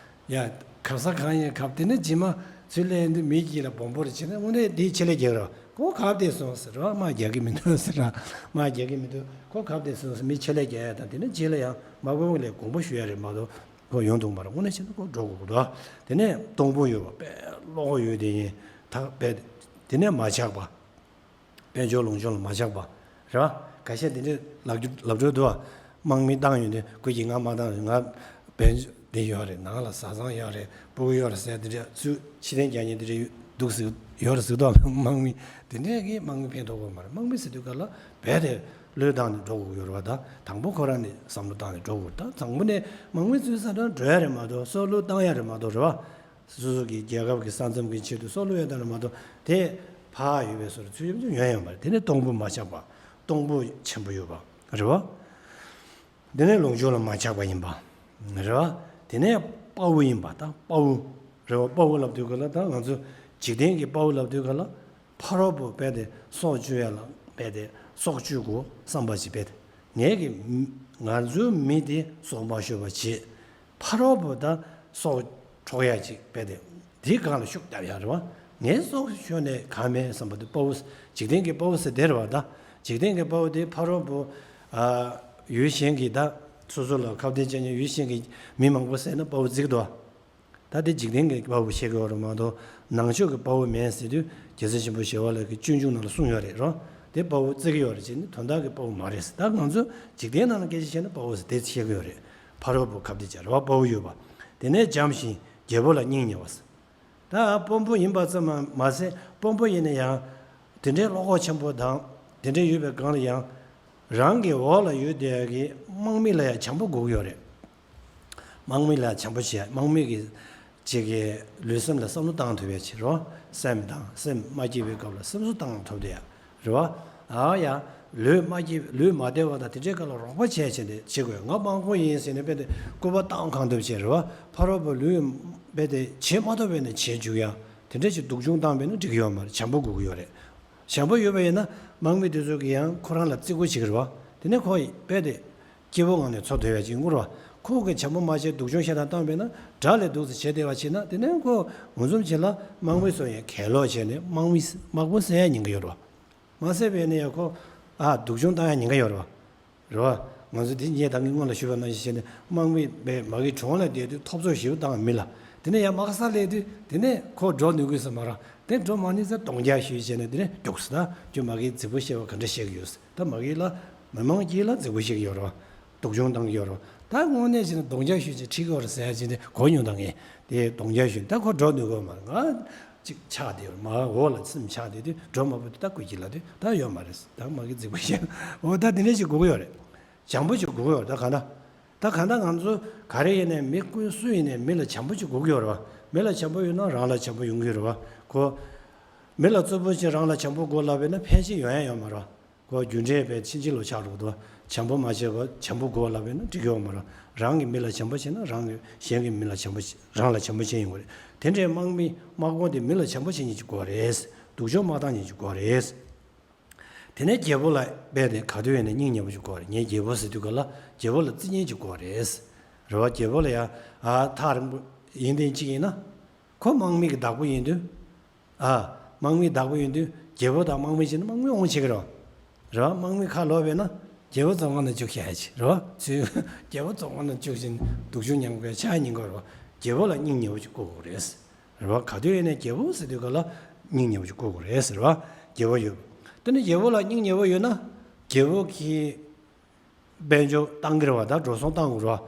བ། ཡ། གབ་ས་གང་ཡིན་གབ། དེ་ནས་རྗེས་མ་ ཚུར་ལེན་དུས་མི་གཅིག་ལ་སྦོམ་པོ་རེ་བྱས་ན་དངོས་གནས་དེའི་ཆེད་ལས་རྒྱག་རོགས། ཁོ་གབ་བསྡད་སོང་ཟེར་རོགས། དམག་རྒྱག་གི་མི་འདུག་ཟེར་རོགས། དམག་རྒྱག་གི་མི་འདུག་ཁོ་གབ་བསྡད་སོང་ཟེར། མི་ཆེད་ལས་རྒྱག་ཡ་དང་དེ་ནས་རྗེས་ལ་ཡང་དམག་དཔོན་ལ་དགོངས་པ་ཞུ་ཡ་རེད་མ་གཏོགས་ཁོ་ཡོང་ཐུབ་མ་རེད། དངོས་གནས་བྱས་ན་ཁོ་འགྲོ་དགོས་ཀྱི་འདུག་དེ་ནས་སྟོང་པོ་ཡོད་པ་དཔེ་བློ་ཁོག་ཡོད་དེ་ཡིན་ཐག་པས། དེ་ནས་མ་ཆགས་པ། དཔལ་འབྱོར་ལོངས་སྤྱོད་ལ་མ་ཆགས་པ། རེད་བ། ཁ་ཤས་དེ་འདྲའི་ལབ་རྒྱུ་ལབ་འགྲོ་འདུག་བ། དམག་མི་བཏང་ཡོང་དུས་ཁོ་གིས་ང་མ་བཏང་། ང་དཔལ་འབྱོར་འདི་ཡོད་རེད། ནང་ལ་བཟའ་ཚང་ཡོད་རེད། སྤུ་གུ་ཡོད་རེད་ཟེར། དེ་འདྲ་ཚུར་ཕྱིར་འཐེན་རྒྱག་མཁན་དེ་འདྲ་ཡོད་འདུག་ཟེར། ཡོད་རེད་ཟེར་དུས་དམག་མི་དེ་འདྲས་ཀྱིས་དམག་མི་ཕན་ཐོགས་ཀྱི་མ་རེད། དམག་མི་ཟེར་དུས་སྐབས་ལ་རྦད་དེ་བློས་བཏང་ནས་འགྲོ་དགོས་ཡོད་རེད་བ། ད་དང་པོ་ཁོ་རང་ནས་བསམ་བློ་བཏང་ནས་འགྲོ་དགོས། ད་དང་པོ་ནས་དམག་མི་ཚུར་ས་གྲངས་འགྲོ་ཡ་རེད་མ་གཏོགས་སྲོག་བློས་བཏང་ཡ་རེད་མ་གཏོགས། རེད་བ། སོ་སོ་གི་རྒྱལ་ཁབ་ཀྱི་ས་མཚམས་ཀྱི་ཆེད་དུ་སྲོག་བློས་ཡ་བཏང་རེད་མ་གཏོགས་དེ་ཕར་ཡོད་པའི་སོར་ཚུར་ཡོང་རྒྱུ་ཡོང་ཡོད་མ་རེད། དེ་ནི་སྟོང་པོ་མ་ཆགས་པ། སྟོང་པོ་ཆེན་པོ་ཡོད་པ་རེད་བ། དེ་ནས་ལོངས་སྤྱོད་ལ་མ་ཆགས་པ་ཡིན་པ་རེད་བ། དེ་ནས་དཔའ་བོ་ཡིན་པ། ད་དཔའ་བོ་རེད་བ། དཔའ་བོ་ལབ་དུས་ག་ལ་ད་ང་ཚོ་འཇིག་རྟེན་གྱི་དཔའ་བོ་ལབ་དུས་ག་ལ་ཕ་རོལ་པོ་རྦད་དེ་སྲོག་གཅོད་ཡ་ལ་རྦད་དེ་སྲོག་གཅོད་དགོས་བསམ་པ་ཞིག་རྦད་དེ་ངས་ཀྱི་ང་ཚོའི་མི་དེ་སྲོག་མ་གཤོད་པ་བྱེད། ཕ་རོལ་པོ་ད་སྲོག་འཕྲོག་ཡ་ཅིག་རྦད་དེ་དེའི་སྒང་ལ་ཤུགས་རྒྱབ་ཡ་རེད་བ། ངས་སྲོག་གཤོད་ནས་གང་མེད་བསམ་པ་དེ་དཔའ་བོ། འཇིག་རྟེན་གྱི་དཔའ་བོ་ཟེར་དེ་རེད་བ། ད་འཇིག་རྟེན་གྱི་དཔའ་བོ་དེ་ཕ་རོལ་པོ་ཨ་ཡུལ་གཞན་གྱི་ད་སོ་སོ་ལ་ཁ་གཏད་བཅག་མཁན་ཡུལ་གཞན་གྱི་མི་མང་པོ་བསད་ན་དཔའ་བོ་བརྩི་གི་འདུག་ད་དེ་འཇིག་རྟེན་གྱི་དཔའ་བོ་བཤད་ཀྱི་ཡོད་རེད་མ་གཏོགས་ནང་ཆོས་ཀྱི་དཔའ་བོ་མེད་ཟེར་དུས་རྒྱལ་སྲས་ཆེན་པོ་ཞི་བ་ལྷ་གིས་སྤྱོད་འཇུག་ནང་ལ་གསུངས་ཡོད་རེད་རོ། དེ་དཔའ་བོ་བརྩི་གི་ཡོད་རེད། ཅེས་ནི་དོན་དག་གི་དཔའ་བོ་མ་རེད་ཟེར། ད་ང་ཚོ་འཇིག་རྟེན་ནང་ལ་སྐད་ཆ་བཤད་ན་དཔའ་བོ་ཟེར་དེ་བཤད་ཀྱི་ཡོད་རེད། ཕ་རོལ་པོ་ཁ་གཏད་བཅག་རེད་བ། དཔའ་བོ་ཡོད་པ། དེ་ནས་བྱམས་ཤིང་རྒྱལ་པོ་ལ་སྙིང་ཉེ་བ་ཟེར། ད་དཔོན་པོ་ཡིན་པ་ཙམ་མ་ཟད་དཔོན་པོ་ཡིན་ན་ཡང་དེ་འདྲའི་བློ་ཁོག་ཆེན་པོ་དང་དེ་འདྲའི་ཡོད་པའི་སྒང་ལ་ཡང་རང་གི་འོག་ལ་ཡོད་བསྡད་ཡ་གི་དམག་མི་ལ་ཡང་བྱམས་པོ་དགོས་ཀྱི་ཡོད་རེད། དམག་མི་ལ་བྱམས་པོ་བྱེད། དམག་མི་གི་ཅིག་གི་ལུས་སེམས་ལ་བསམ་བློ་བཏང་ཐུབ་ཡ་བྱེད་རོགས། སེམས་དང་སེམས་མ་སྐྱིད་པའི་སྐབས་ལ་སེམས་གསོ་བཏང་ཐུབ་བསྡད་ཡ་རེད་བ། ཨ་ཡ། ལུས་མ་སྐྱིད། ལུས་མ་བདེ་བ་དང་དེ་འདྲའི་སྐབས་ལ་རོགས་པ་བྱས་བྱས་ཏེ་བྱེད་དགོས། ང་དམག་དཔོན་ཡིན་ཟེར་ནས་རྦད་དེ་སྐུད་པ་བཏང་གང་ཐུབ་བྱེད་རེད་བ། ཕ་རོལ་པོ་ལུས་རྦད་དེ་བྱེད་མ་ཐུབ་པ་ཡིན་ན་བྱེད་འཇུག་ཡ། དེ་འདྲ་ཞིག་སྡུག་སྦྱོང་བཏང་བ་ཡིན་ན་འགྲིག་གི་ཡོད་མ་རེད། བྱམས་པོ་དགོས་ཀྱི་ཡོད་རེད། བྱམས་པོ་ཡོད་པ་ཡིན་ན་དམག་མི་དེ་ཚོ་གིས་ཡང་ཁོ་རང་ལ་བརྩི་བཀུར་བྱེད་ཀྱི་རེད་བ། དེ་ནས་ཁོ་རྦད་དེ་སྐྱིད་པོའི་ངང་ནས་འཚོ་སྡོད་ཡ་ཅིག་ཡོང་གི་རེད་བ། ཁོ་གིས་བྱམས་པོ་མ་བྱས་སྡུག་སྦྱོང་ཞེ་དྲག་བཏང་བ་ཡིན་ན། དགྲ་ལས་སྡུག་ཙམ་བྱས་བསྡད་པ་བྱས་ན་དེ་ནས་ཁོ་མུ་མཚམས་ཅིག་ལ་དམག་མི་ཚོ་ཡང་གྱེན་ལོག་བྱས་ནས་དམག་མི་དམག་དཔོན་བསད་ཡ་ཉེན་ཁ་ཡོད་རེད་བ། མ་བསད་པ་ཡིན་ན་ཡང་ཁོ་ཨ་སྡུག་སྦྱོང་བཏང་ཡ་ཉེན་ཁ་ཡོད་རེད་བ། རེད་བ། ང་ཚོ་དེ་ངས་ད་གིན་སྔོན་ལ་ཞུས་པ་ནང་བཞིན་བྱས་ནས་དམག་མི་བས་མ་གི་གྲོང་ལ་བསྡད་དུས་ཐོབ་ཚོད་ཞེ་པོ་བཏང་མི་ལ། དེ་ནས་ཡང་དམག་ས་སླེབས་དུས་དེ་ནས་ཁོ་འགྲོ་ནུས་ཀྱི་ས་མ་རེད། དེ་འགྲོ་མ་ནུས་ཚེ་གདོང་རྒྱག་ཞུས་བྱས་ནས་དེ་ནས་རྒྱུགས་སུ་ད་ཁྱོད་མ་གི་རྫིག་པོ་བཤད་པ་ག་འདྲ་བཤད་ཀྱི་ཡོད་ཟེར། ད་མ་གི་ལ་མི་མང་གིས་ལ་རྫིག་པོ་བཤད་ཀྱི་ཡོད་རེད་བ། སྡུག་སྦྱོང་བཏང་གི་ཡོད་རེད་བ། ད་དངོས་གནས་བྱས་ན་གདོང་རྒྱག་ཞུས་བྱས་ཁྲིད་ཀྱི་ཡོད་རེད་ཟེར་ཡ་བྱས་ནས་གོ་མྱོང་དང་ངས་དེ་གདོང་རྒྱག་ཞུས་ད་ཁོ་འགྲོ་ནུས་ཀྱི་མ་རེད། ང་ཅིག་ཆགས་བསྡད་ཡོད་རེད། མ་འོག་ལ་སེམས་ཆགས་བསྡད་དུས་འགྲོ་མ་ཕོད་དུས་ད་ཀུ་ཅི་ལ་དུས་ད་ཡོད་མ་རེད། ད་མ་གི་རྫིག་པོ་བཤད་འོ་ད་དེ་འདྲ་ཞིག་དགོས་ཀྱི་ཡོད་རེད། བྱམས་པོ་ཞིག་དགོས་ཀྱི་ཡོད་རེད། ད་གང་ལྟར། ད་གང་ལྟར་ང་ཚོ་ག་རེ་ཡིན་ནའི་མི་ཀུན་སུ་ཡིན་ནའི་མི་ལ་བྱམས་པོ་ཅིག་དགོས་ཀྱི་ཡོད་རེད་བ། མི་ལ་བྱམས་པོ་ཡོད་ན་རང་ལ་བྱམས་པོ་ཡོང་གི་རེད་བ། ཁོ་མི་ལ་རྩུབ་པོ་བྱས་རང་ལ་བྱམས་པོ་དགོས་ལབ་པས་ན་ཕན་ཆེ་ཡོང་ཡ་ཡོད་མ་རེད་བ། ཁོ་རྒྱུ་འབྲས་བས་ཕྱིན་ཅི་ལོག་ཆགས་འགྲོ་གི་འདུག་བ། བྱམས་པོ་མ་བྱས་པ་བྱམས་པོ་དགོས་ལབ་པས་ན་འགྲིག་གི་ཡོད་མ་རེད། རང་གི་མི་ལ་བྱམས་པོ་བྱས་ན་རང་གི་གཞན་གྱི་མི་ལ་བྱམས་པོ་བྱས་རང་ལ་བྱམས་པོ་བྱས་ཡོང་གི་རེད། དེ་འདྲའི་དམག་མི་དམག་དཔོན་དེ་མི་ལ་བྱམས་པོ་བྱེད་མཁན་ཅིག་དགོས་རེད། སྡུག་སྦྱོང་མ་བཏང་མཁན་ཅིག་དགོས་རེད། དེ་ནས་རྒྱལ་པོ་ལ་རྦད་དེ་ག་དུས་ཡིན་ན་སྙིང་ཉེ་པོ་ཞིག་དགོས་རེད། ངའི་རྒྱལ་པོ་ཟེར་དུས་ག་ལ་རྒྱལ་པོ་ལ་བརྩི་མཁན་ཅིག་དགོས་རེད། རེད་བ། རྒྱལ་པོ་ལ་ཡང་ཨ་ཐག་རིང་པོ་ཡིན་དེ་གཅིག་ཡིན་ན། ཁོ་དམག་མི་གི་བདག་པོ་ཡིན་དུས། ཨ་དམག་མི་བདག་པོ་ཡིན་དུས་རྒྱལ་པོ་དང་དམག་མི་བྱས་ན་དམག་མི་དབང་ཆེ་གི་རེད་བ། རེད་བ། དམག་མི་ཁ་ལོག་པས་ན་རྒྱལ་པོ་བཙོན་ཁང་ནང་བཅུག་བྱ་ཡ་ཅིག་རེད་བ། ཚུར་རྒྱལ་པོ་བཙོན་ཁང་ནང་བཅུག་བཞིན་སྡུག་སྦྱོང་མྱངས་པའི་ཆ་ཉིན་གོ་རེད་བ། རྒྱལ་པོ་ལ་སྙིང་ཉེ་པོ་ཅིག་དགོས་དགོས་རེད། རེད་བ། ག་དུས་ཡིན་ནའི་རྒྱལ་པོ་ཟེར་དུས་ག་ལ་སྙིང་ཉེ་པོ་ཅིག་དགོས་དགོས་རེད་ཟེར་བ། རྒྱལ་པོ་ཡོད། དེ་ནི་རྒྱལ་པོ་ལ་སྙིང་ཉེ་པོ་ཡོད་ན་རྒྱལ་པོ་གིས་དཔལ་འབྱོར་བཏང་གི་རེད་བ། ད་འགྲོ་སོང་བཏང་དགོས་རེད་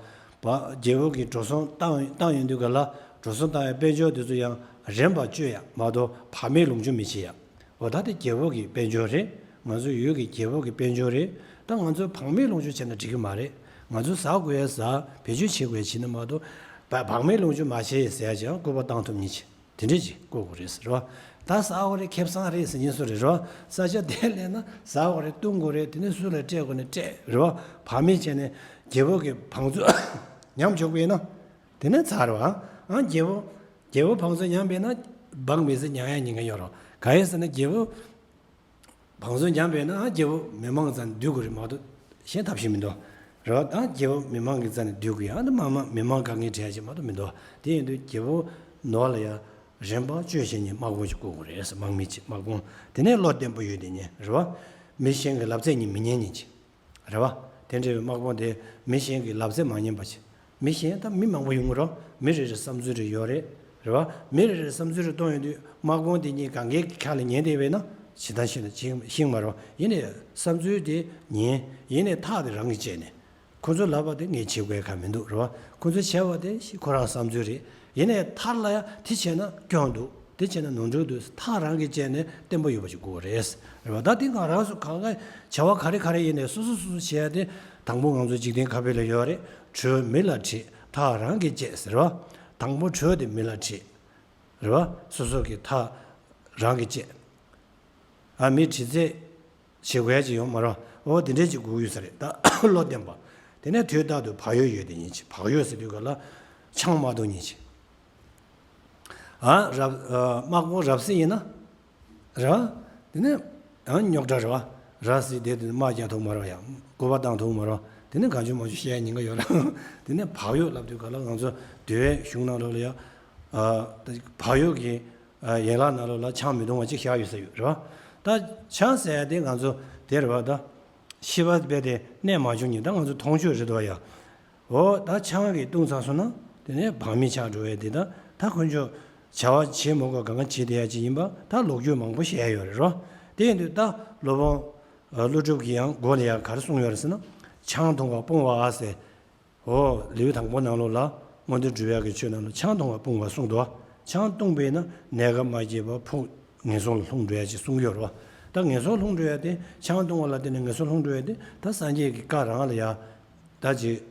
བ། རྒྱལ་པོ་གིས་འགྲོ་སོང་བཏང་བཏང་ཡོང་དུས་ག་ལ་འགྲོ་སོང་བཏང་ཡ་དཔལ་འབྱོར་དེ་ཚོ་ཡང་རན་པ་སྤྱོད་ཡ་མ་གཏོགས་བག་མེད་ལོངས་སྤྱོད་མི་བྱེད་ཡ། འོ་ད་དེ་རྒྱལ་པོ་གི་དཔལ་འབྱོར་རེད། ང་ཚོ་ཡུལ་གྱི་རྒྱལ་པོ་གི་དཔལ་འབྱོར་རེད། ད་ང་ཚོ་བག་མེད་ལོངས་སྤྱོད་བྱས་ན་འགྲིག་གི་མ་རེད། ང་ཚོ་ཟ་དགོས་ཡ་ཟ། བེད་སྤྱོད་བྱེད་དགོས་ཡ་བྱེད་ན་མ་གཏོགས་བ་བག་མེད་ལོངས་སྤྱོད་མ་བྱེད་ཟེར་ཡ་ཅིག་ཡང་སྐུར་པ་བཏང་ཐུབ་མཁན་ཅིག་དེ་འདྲས་ཅིག་དགོས་དགོས་རེད་ཟེར་བ། ད་ཟ་དགོས་རེད། ཁེ་བཟང་རེད་ཟེར་མཁན་སུ་རེད་རོ། ས་ཆ་དེ་སླེབས་ན་ཟ་དགོས་རེད། བཏུང་དགོས་རེད། དེ་ནས་སུ་ལ་སྤྲད་དགོས་ན་སྤྲད་རོ། བག་མེད་བྱས་ནས་རྒྱལ་པོ་གི་བང་མཛོད་ཉམས་འཇོག་པས་ན་དེ་ནས་ཚར་བ། ཨང་རྒྱལ་པོ་རྒྱལ་པོ་བང་མཛོད་ཉམས་པས་ན་འབངས་མི་སེར་ཉམས་ཡ་ཉེན་ཁ་ཡོད་རོ། གང་ཡིན་ཟེར་ན་རྒྱལ་པོ་བང་མཛོད་ཉམས་པས་ན་རྒྱལ་པོ་མི་མང་རྩ་ནས་འདུལ་དགོས་རེད་མ་གཏོགས་གཞན་ཐབས་ཤེས་མི་འདུག་རེད་བ། ད་རྒྱལ་པོ་མི་མང་གི་རྩ་ནས་འདུལ་དགོས་ཡ། ཨ་ནི་མ་མ་མི་མང་དཀའ་ངལ་འཕྲད་ཡ་ཅིག་མ་གཏོགས་མི་འདུག་དེ་ཡིན་དུས་རྒྱལ་པོ་ནོར་ལ་ཡ་ རིམ་པ་བཅོས་བྱེད་ཉིད་དམག་དཔུང་ཞིག་བསྐོ་དགོས་རེད། དམག་མི་གཅིག་དམག་དཔུང་། དེ་ནས་བློ་བརྟན་པོ་ཡོད་དེ་ཉིད་རེད་བ། མི་གཞན་གྱི་ལབ་ཚད་ཉིད་མི་ཉན་ཉིད་ཅིག་རེད་བ། དེ་འདྲའི་དམག་དཔུང་དེ་མི་གཞན་གྱི་ལབ་ཚད་མ་ཉན་པ་ཅིག་མི་གཞན་ད་མི་མང་པོ་ཡོང་གི་རོ། མི་རེ་རེ་བསམ་ཚུལ་རེ་ཡོད་རེད། རེད་བ། མི་རེ་རེ་བསམ་ཚུལ་རེ་གཏོང་ཡོང་དུས་དམག་དཔུང་དེ་གཉིས་གང་གའི་ཁ་ལ་ཉན་བསྡད་པས་ན་ཇི་ལྟར་ཤེས་ན་ཅིག་ཤེས་མ་རོ། ཡིན་ནའི་བསམ་ཚུལ་དེ་ཉན། ཡིན་ནའི་ཐག་དེ་རང་གིས་བཅད་ནས། ཁོ་ཚོས་ལབ་པ་དེ་ངས་བྱེད་དགོས་ཁ་མི་འདུག་རེད་བ། ཁོ་ཚོས་བྱས་པ་དེ་ཁོ་རང་བསམ་ཚུལ་རེད། ཡིན་ནའི་མཐར་ལ་ཡང་དེ་བྱས་ན་སྐྱོན་འདུག་དེ་བྱས་ན་ནོར་འཁྲུལ་འདུག་ཐག་རང་གིས་བཅད་ནས་བརྟན་པོ་ཡོད་པ་ཞིག་དགོས་རེད། རེད་བ། ད་དེ་ང་རང་ཚོ་གང་ག་བྱ་བ་ག་རེ་ག་རེ་ཡིན་ནའི་སོ་སོ་སོ་སོ་བྱས་ཏེ། དང་པོ་ང་ཚོ་འཇིག་རྟེན་ཁ་དཔེ་ལ་ཡོད་རེད། གྲོས་མི་ལ་དྲིས་ཐག་རང་གིས་བཅད་ཟེར་བ། དང་པོ་གྲོས་དེ་མི་ལ་དྲིས། རེད་བ། སོ་སོ་གི་ཐག་རང་གིས་བཅད། ཨ་མི་དྲི་རྩད་བྱེད་དགོས་ཡ་ཅིག་ཡོང་མ་རེད། འོ་དེ་འདྲས་ཅིག་དགོས་ཡོད་ས་རེད། ད་བློ་བརྟན་པ། དེ་ནས་དུས་རྟག་ཏུ་བག་ཡོད་ཡོད་དེ་ཉིད་ཅིག་བག་ཡོད་ཟེར་དུས་ག་ལ་ཆང་མ་འཐུང་ཉིད་ཅིག་ཨ་རབ་ཨ་དམག་དཔུང་རབ་བསིལ་ཡིན་ན་ར། དེ་ནས་ཨ་རྙོག་དྲ་རེད་བ། ར་བསིལ་དེ་དུས་དམག་རྒྱག་ཐུབ་མ་རེད་ཡ། སྐུད་པ་བཏང་ཐུབ་མ་རེད། དེ་ནས་གང་བྱུང་མང་བྱུང་བཤད་ཉེན་ཁ་ཡོད་ར། དེ་ནས་བག་ཡོད་ལབ་དུས་ག་ལ་ང་ཚོ་དེ་བའི་གཞུང་ནང་ལོགས་ལ་ཡ། ཨ་བག་ཡོད་ཀྱི་ཨ་ཡན་ལག་ནང་ལོགས་ལ་ཆང་མི་འཐུང་བ་ཅིག་བཞག་ཡོད་ས་ཡོད་རེད་བ། ད་ཆང་ཟེར་ཡ་དེ་ང་ཚོ་དེ་རེད་བ། ད་ཤི་བ་རྦད་དེ་གནས་མ་བྱུང་ཉིན་ད་ང་ཚོ་མཐོང་ཆོས་རེད་དོ་ཡ། འོ་ད་ཆང་གིས་བཏུང་ཚར་སོང་ན་དེ་ནས་བག་མེད་ཆགས་འགྲོ་བས། དེ་ད་ད་ཁོ་ཚོ་བྱ་བ་བྱེད་མ་དགོས་གང་ག་བྱེད་བསྡད་ཡ་ཅིག་ཡིན་པ་ད་ལོ་རྒྱུས་མང་པོ་བཤད་ཡ་ཡོད་རེད་རོ། དེ་ཡིན་དུས་ད་སློབ་དཔོན་ཀླུ་སྒྲུབ་ཀྱིས་ཡང་མགོ་ལ་ཡ་ག་རེ་གསུངས་ཡོད་རེད་ཟེར་ན། ཆང་འཐུང་བ་དཔུང་བ་ཨ་ཟེར། འོ་ལེའུ་དང་པོ་ནང་ལོགས་ལ་མངོན་མཐོ་སྒྲུབ་ཡག་གི་ཆོས་ནང་ལ་ཆང་འཐུང་བ་དཔུང་བ་གསུངས་འདུག་ཆང་བཏུང་བས་ན་ནད་ཀ་མ་སྐྱེས་པར་ཕུགས་ངན་སོང་ལ་ལྷུང་འགྲོ་ཡ་ཅིག་གསུངས་ཡོད་རེད་བ། ད་ངན་སོང་ལྷུང་འགྲོ་ཡ་དེ་ཆང་བཏུང་བ་ལ་བརྟེན་ནས་ངན་སོང་ལྷུང་འགྲོ་ཡ་དེ་ད་སངས་རྒྱས་ཀྱི་བཀའ་རང་ལ་ཡ། ད་ཅིག་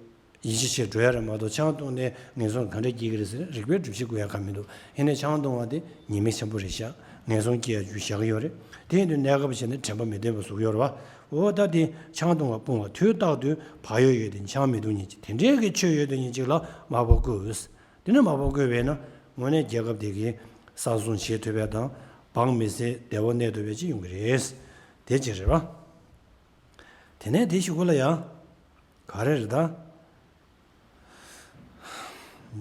ཡིད་ཆེས་བྱེད་འགྲོ་ཡ་རེད་མ་གཏོགས་ཆང་བཏུང་ནས་ངན་སོང་ག་འདྲ་སྐྱེ་གི་རེད་ཟེར་རིགས་པའི་སྒྲུབ་བྱེད་དགོས་ཡ་ག་མི་འདུག་ཡིན་ནའི་ཆང་བཏུང་བ་དེ་ཉེས་དམིགས་ཆེན་པོ་རེད་ཤག་ངན་སོང་སྐྱེ་ཡ་རྒྱུ་བཞག་གི་ཡོད་རེད། དེ་ཡིན་དུས་གནས་སྐབས་བྱས་ནས་དྲན་པ་མི་བདེན་པ་བཟོ་གི་ཡོད་རེད་བ། འོ་ད་དེ་ཆང་བཏུང་བ་དཔུང་བ་དུས་རྟག་ཏུ་བག་ཡོད་ཡོད་དེ་ཆང་མི་འཐུང་ཉིད་ཅིག་དེ་འདྲའི་གི་ཆོས་ཡོད་དེ་ཉིད་ཅིག་ལ་མ་བབ་དགོས། དེ་ནི་མ་བབ་དགོས་པས་ན་དངོས་གནས་རྒྱལ་ཁབ་དེ་གི་གསར་སྲུང་བྱེད་ཐུབ་པ་དང་འབངས་མི་སེར་བདེ་བོ་གནས་ཐུབ་པ་ཅིག་ཡོང་གི་རེད། དེ་ཅིག་རེད་བ། དེ་ནས་དེ་ཞུ་གོ་ལ་ཡ། ག་རེ་རེད་ད།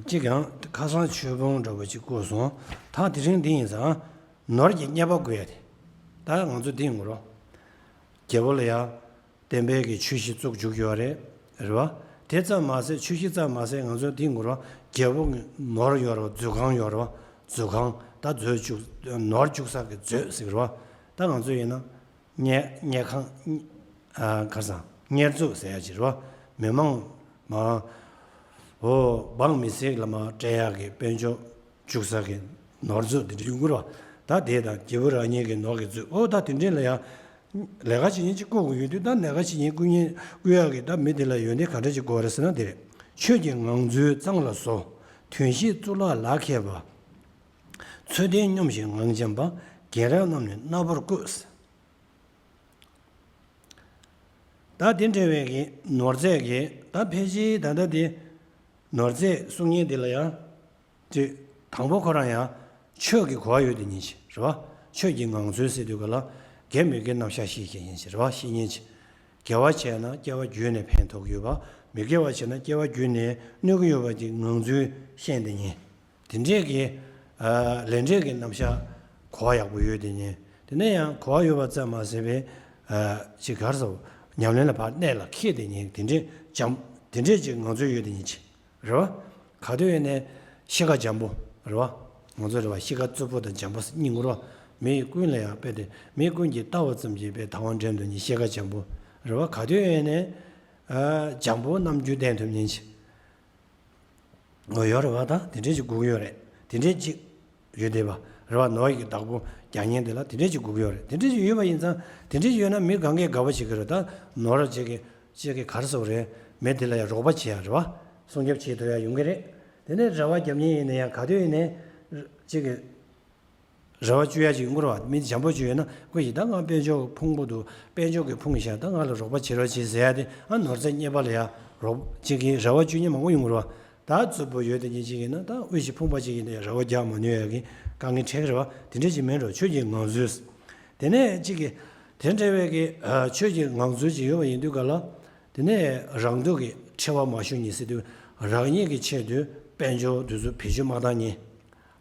གཅིག་ཡང་ཁ་སང་ཆོས་ཕུང་འདྲ་བོ་ཅིག་བསྐུར་སོང་། ད་དེ་རིང་འདི་ཡིན་ཙང་ནོར་གྱི་རྙེད་པ་དགོས་ཡ་དེ། ད་ང་ཚོ་འདི་ཡིན་གོ་རོ། རྒྱལ་པོ་ལ་ཡ། བསྟན་པའི་གི་ཆོས་གཞི་བཙུགས་བཅུག་ཡོད་རེད། རེད་བ། དེ་ཙམ་མ་ཟད་ཆོས་གཞི་ཙམ་མ་ཟད་ང་ཚོ་འདི་ཡིན་གོ་རོ། རྒྱལ་པོ་གི་ནོར་ཡོད་རེད་བ། མཛོད་ཁང་ཡོད་རེད་བ། མཛོད་ཁང་ད་མཛོད་བཅུག་ནོར་བཅུག་ས་གི་མཛོད་ཟེར་གི་རེད་བ། ད་ང་ཚོ་ཡིན་ན། གཉེར་གཉེར་ཁང་། ཨ་ག་རེ་ཟེར། གཉེར་མཛོད་ཟེར་ཡ་ཅིག་རེད་བ། མི་མང་མ། འོ་འབངས་མི་སེར་ལ་མ་སྤྲད་ཡག་གི་དཔལ་འབྱོར་བཅུག་ས་གི་ནོར་མཛོད་དེ་འདྲ་ཡོང་གི་རེད་བ། ད་དེ་དང་རྒྱལ་པོ་རང་ཉིད་ཀྱི་ནོར་གྱི་མཛོད། འོ་ད་དེ་འདྲས་ལ་ཡང་ལས་ཀ་བྱེད་མཁན་ཅིག་བསྐོ་དགོས་ཡོད་དུས་ད་ལས་ཀ་བྱེད་མཁན་བསྐོ་མཁན་བསྐོ་ཡག་གི་ད་མི་དེ་ལ་ཡོན་ཏན་ག་འདྲ་ཅིག་དགོས་རེད་ཟེར་ན་དེ་རེད། ཆོས་ཀྱི་ངང་ཚུལ་གཙང་ལ་བཟོ། དོན་ཤེས་གཙུག་ལག་ལག་མཁས་པ། ཚུལ་ལྡན་སྙོམས་ཤིང་ངང་འཇམ་པ། རྒན་རབས་རྣམས་ནི་མནའ་བོར་བཀོད། ད་དེ་འདྲ་བའི་གི་ནོར་རྫས་ཀྱི་ད་ཕལ་ཆེར་ད་ལྟ་དེ་ནོར་རྫས་གསུང་མཁན་དེ་ལ་ཡང་དེ་དང་པོ་ཁོ་རང་ཡང་ཆོས་ཀྱི་གོ་བ་ཡོད་དེ་ཉིད་ཅིག་རེད་བ། ཆོས་ཀྱི་ངང་ཚུལ་ཟེར་དུས་ག་ལ་དགེ་མི་དགེ་རྣམ་གཞག་ཤེས་མཁན་ཡིན་ཅིག་རེད་བ། ཤེས་མཁན་ཅིག་དགེ་བ་བྱས་ན་སྐྱེ་བ་རྒྱུད་ནས་ཕན་ཐོགས་ཡོད་པ། མི་དགེ་བ་བྱས་ན་སྐྱེ་བ་རྒྱུད་ནས་གནོད་ཀྱི་ཡོད་པ་ཅིག་ངང་ཚུལ་ཤེས་དེ་ཉིད། དེ་འདྲས་ཀྱི་ལས་འབྲས་ཀྱི་རྣམ་གཞག་གོ་བ་ཡག་པོ་ཡོད་དེ་ཉིད། དེ་ནས་ཡང་གོ་བ་ཡོད་པ་ཙམ་མ་ཟད་པའི་ཅིག་ག་རེ་ཟེར། ཉམས་ལེན་ལ་ཕར་གནད་ལ་འཁེལ་དེ་ཉིད་དེ་འདྲས་འཇམ་དེ་འདྲས་ཅིག་ངང་ཚུལ་ཡོད་དེ་ཉིད་ཅིག་རེད་བ། ག་དུས་ཡིན་ནའི་གཤིས་ཀ་འཇམ་པོ་རེད་བ། ང་ཚོ་རེད་བ། གཤིས་ཀ་རྩུབ་པོ་དང་འཇམ་པོ་གཉིས་ངོ་རེད་བ། མི་ཀུན་ལ་ཡང་དཔེ་དེ་མི་ཀུན་གྱིས་ལྟ་བ་ཙམ་གྱིས་དཔེ་དང་བ་འདྲེན་དུ་ཉིད་གཤིས་ཀ་འཇམ་པོ་རེད་བ། ག་དུས་ཡིན་ནའི་འཇམ་པོ་རྣམ་འགྱུར་བསྟན་ཐུབ་ཉིད་ཅིག་འོ་ཡོད་རེད་བ། ད་དེ་འདྲས་ཅིག་དགོས་ཀྱི་ཡོད་རེད། དེ་འདྲས་ཅིག་ཡོད་བསྡད་པ་རེད་བ། ནོར་གྱི་བདག་པོ་རྒྱག་མཁན་དེ་ལ་དེ་འདྲས་ཅིག་དགོས་ཀྱི་ཡོད་རེད། དེ་འདྲས་ཅིག་ཡོད་པ་ཡིན་ཙང་དེ་འདྲས་ཅིག་ཡོད་ན་མི་གང་གས་དགའ་པོ་བྱེད་ཀྱི་རེད། ད་ནོར་ཅིག་གི་ཅིག་གི་ག་རེ་ཟེར་དགོས་རེད། མི་དེ་ལ་ཡང་རོགས་པ་བྱེད་ཡ་རེད་བ། སྲུང་སྐྱོབ་བྱེད་ཐུབ་ཡ་ཡོང་གི་རེད། དེ་ནས་རེ་བ་རྒྱབ་མཁན་ཡིན་ན་ཡང་ག་དུས་ཡིན་ནའི་ཅིག་གི་རེ་བ་བཅོལ་ཡ་ཅིག་ཡོང་གི་རེད་བ། མི་འཇམ་པོ་ཅིག་ཡོད་ན་ཁོ་ཡིས་ད་ང་དཔལ་འབྱོར་གྱི་ཕུང་པོ་འདུག་དཔལ་འབྱོར་གྱི་ཕུང་བཞག་ད་ང་ལ་རོགས་པ་བྱེད་རོགས་བྱེད་ཟེར་ཡ་དེ་ཨ་ནོར་རྫས་རྙེད་པ་ལ་ཡ་རོགས་ཅིག་གི་རེ་བ་བཅོལ་མཁན་མང་པོ་ཡོང་གི་རེད་བ། ད་རྩུབ་པོ་ཡོད་དེ་ཉིད་ཅིག་ཡིན་ན་ད་དབུལ་ཞིང་ཕོངས་པ་ཅིག་ཡིན་ན་ཡང་རེ་བ་རྒྱག་མ་ནུས་ཡ་གི་དཀའ་ངལ་འཕྲད་ཀྱི་རེད་བ། དེ་འདྲས་ཅིག་མིན་འགྲོ། ཆོས་ཀྱི་ངང་ཚུལ། དེ་ནས་ཅིག་གི་དེ་འདྲ་བའི་གི་ཆོས་ཀྱི་ངང་ཚུལ་ཅིག་ཡོད་པ་ཡིན་དུས་ག་ལ། དེ་ནས་རང་སྡུག་གི་འཁྲི་བ་མ་ཞུ་ཉིད་ཟེར་དུས་རང་ཉིད་ཀྱི་ཆེད་དུ་དཔལ་འབྱོར་དེ་ཚོ་བེད་སྤྱོད་མ་བཏང་ཉིད།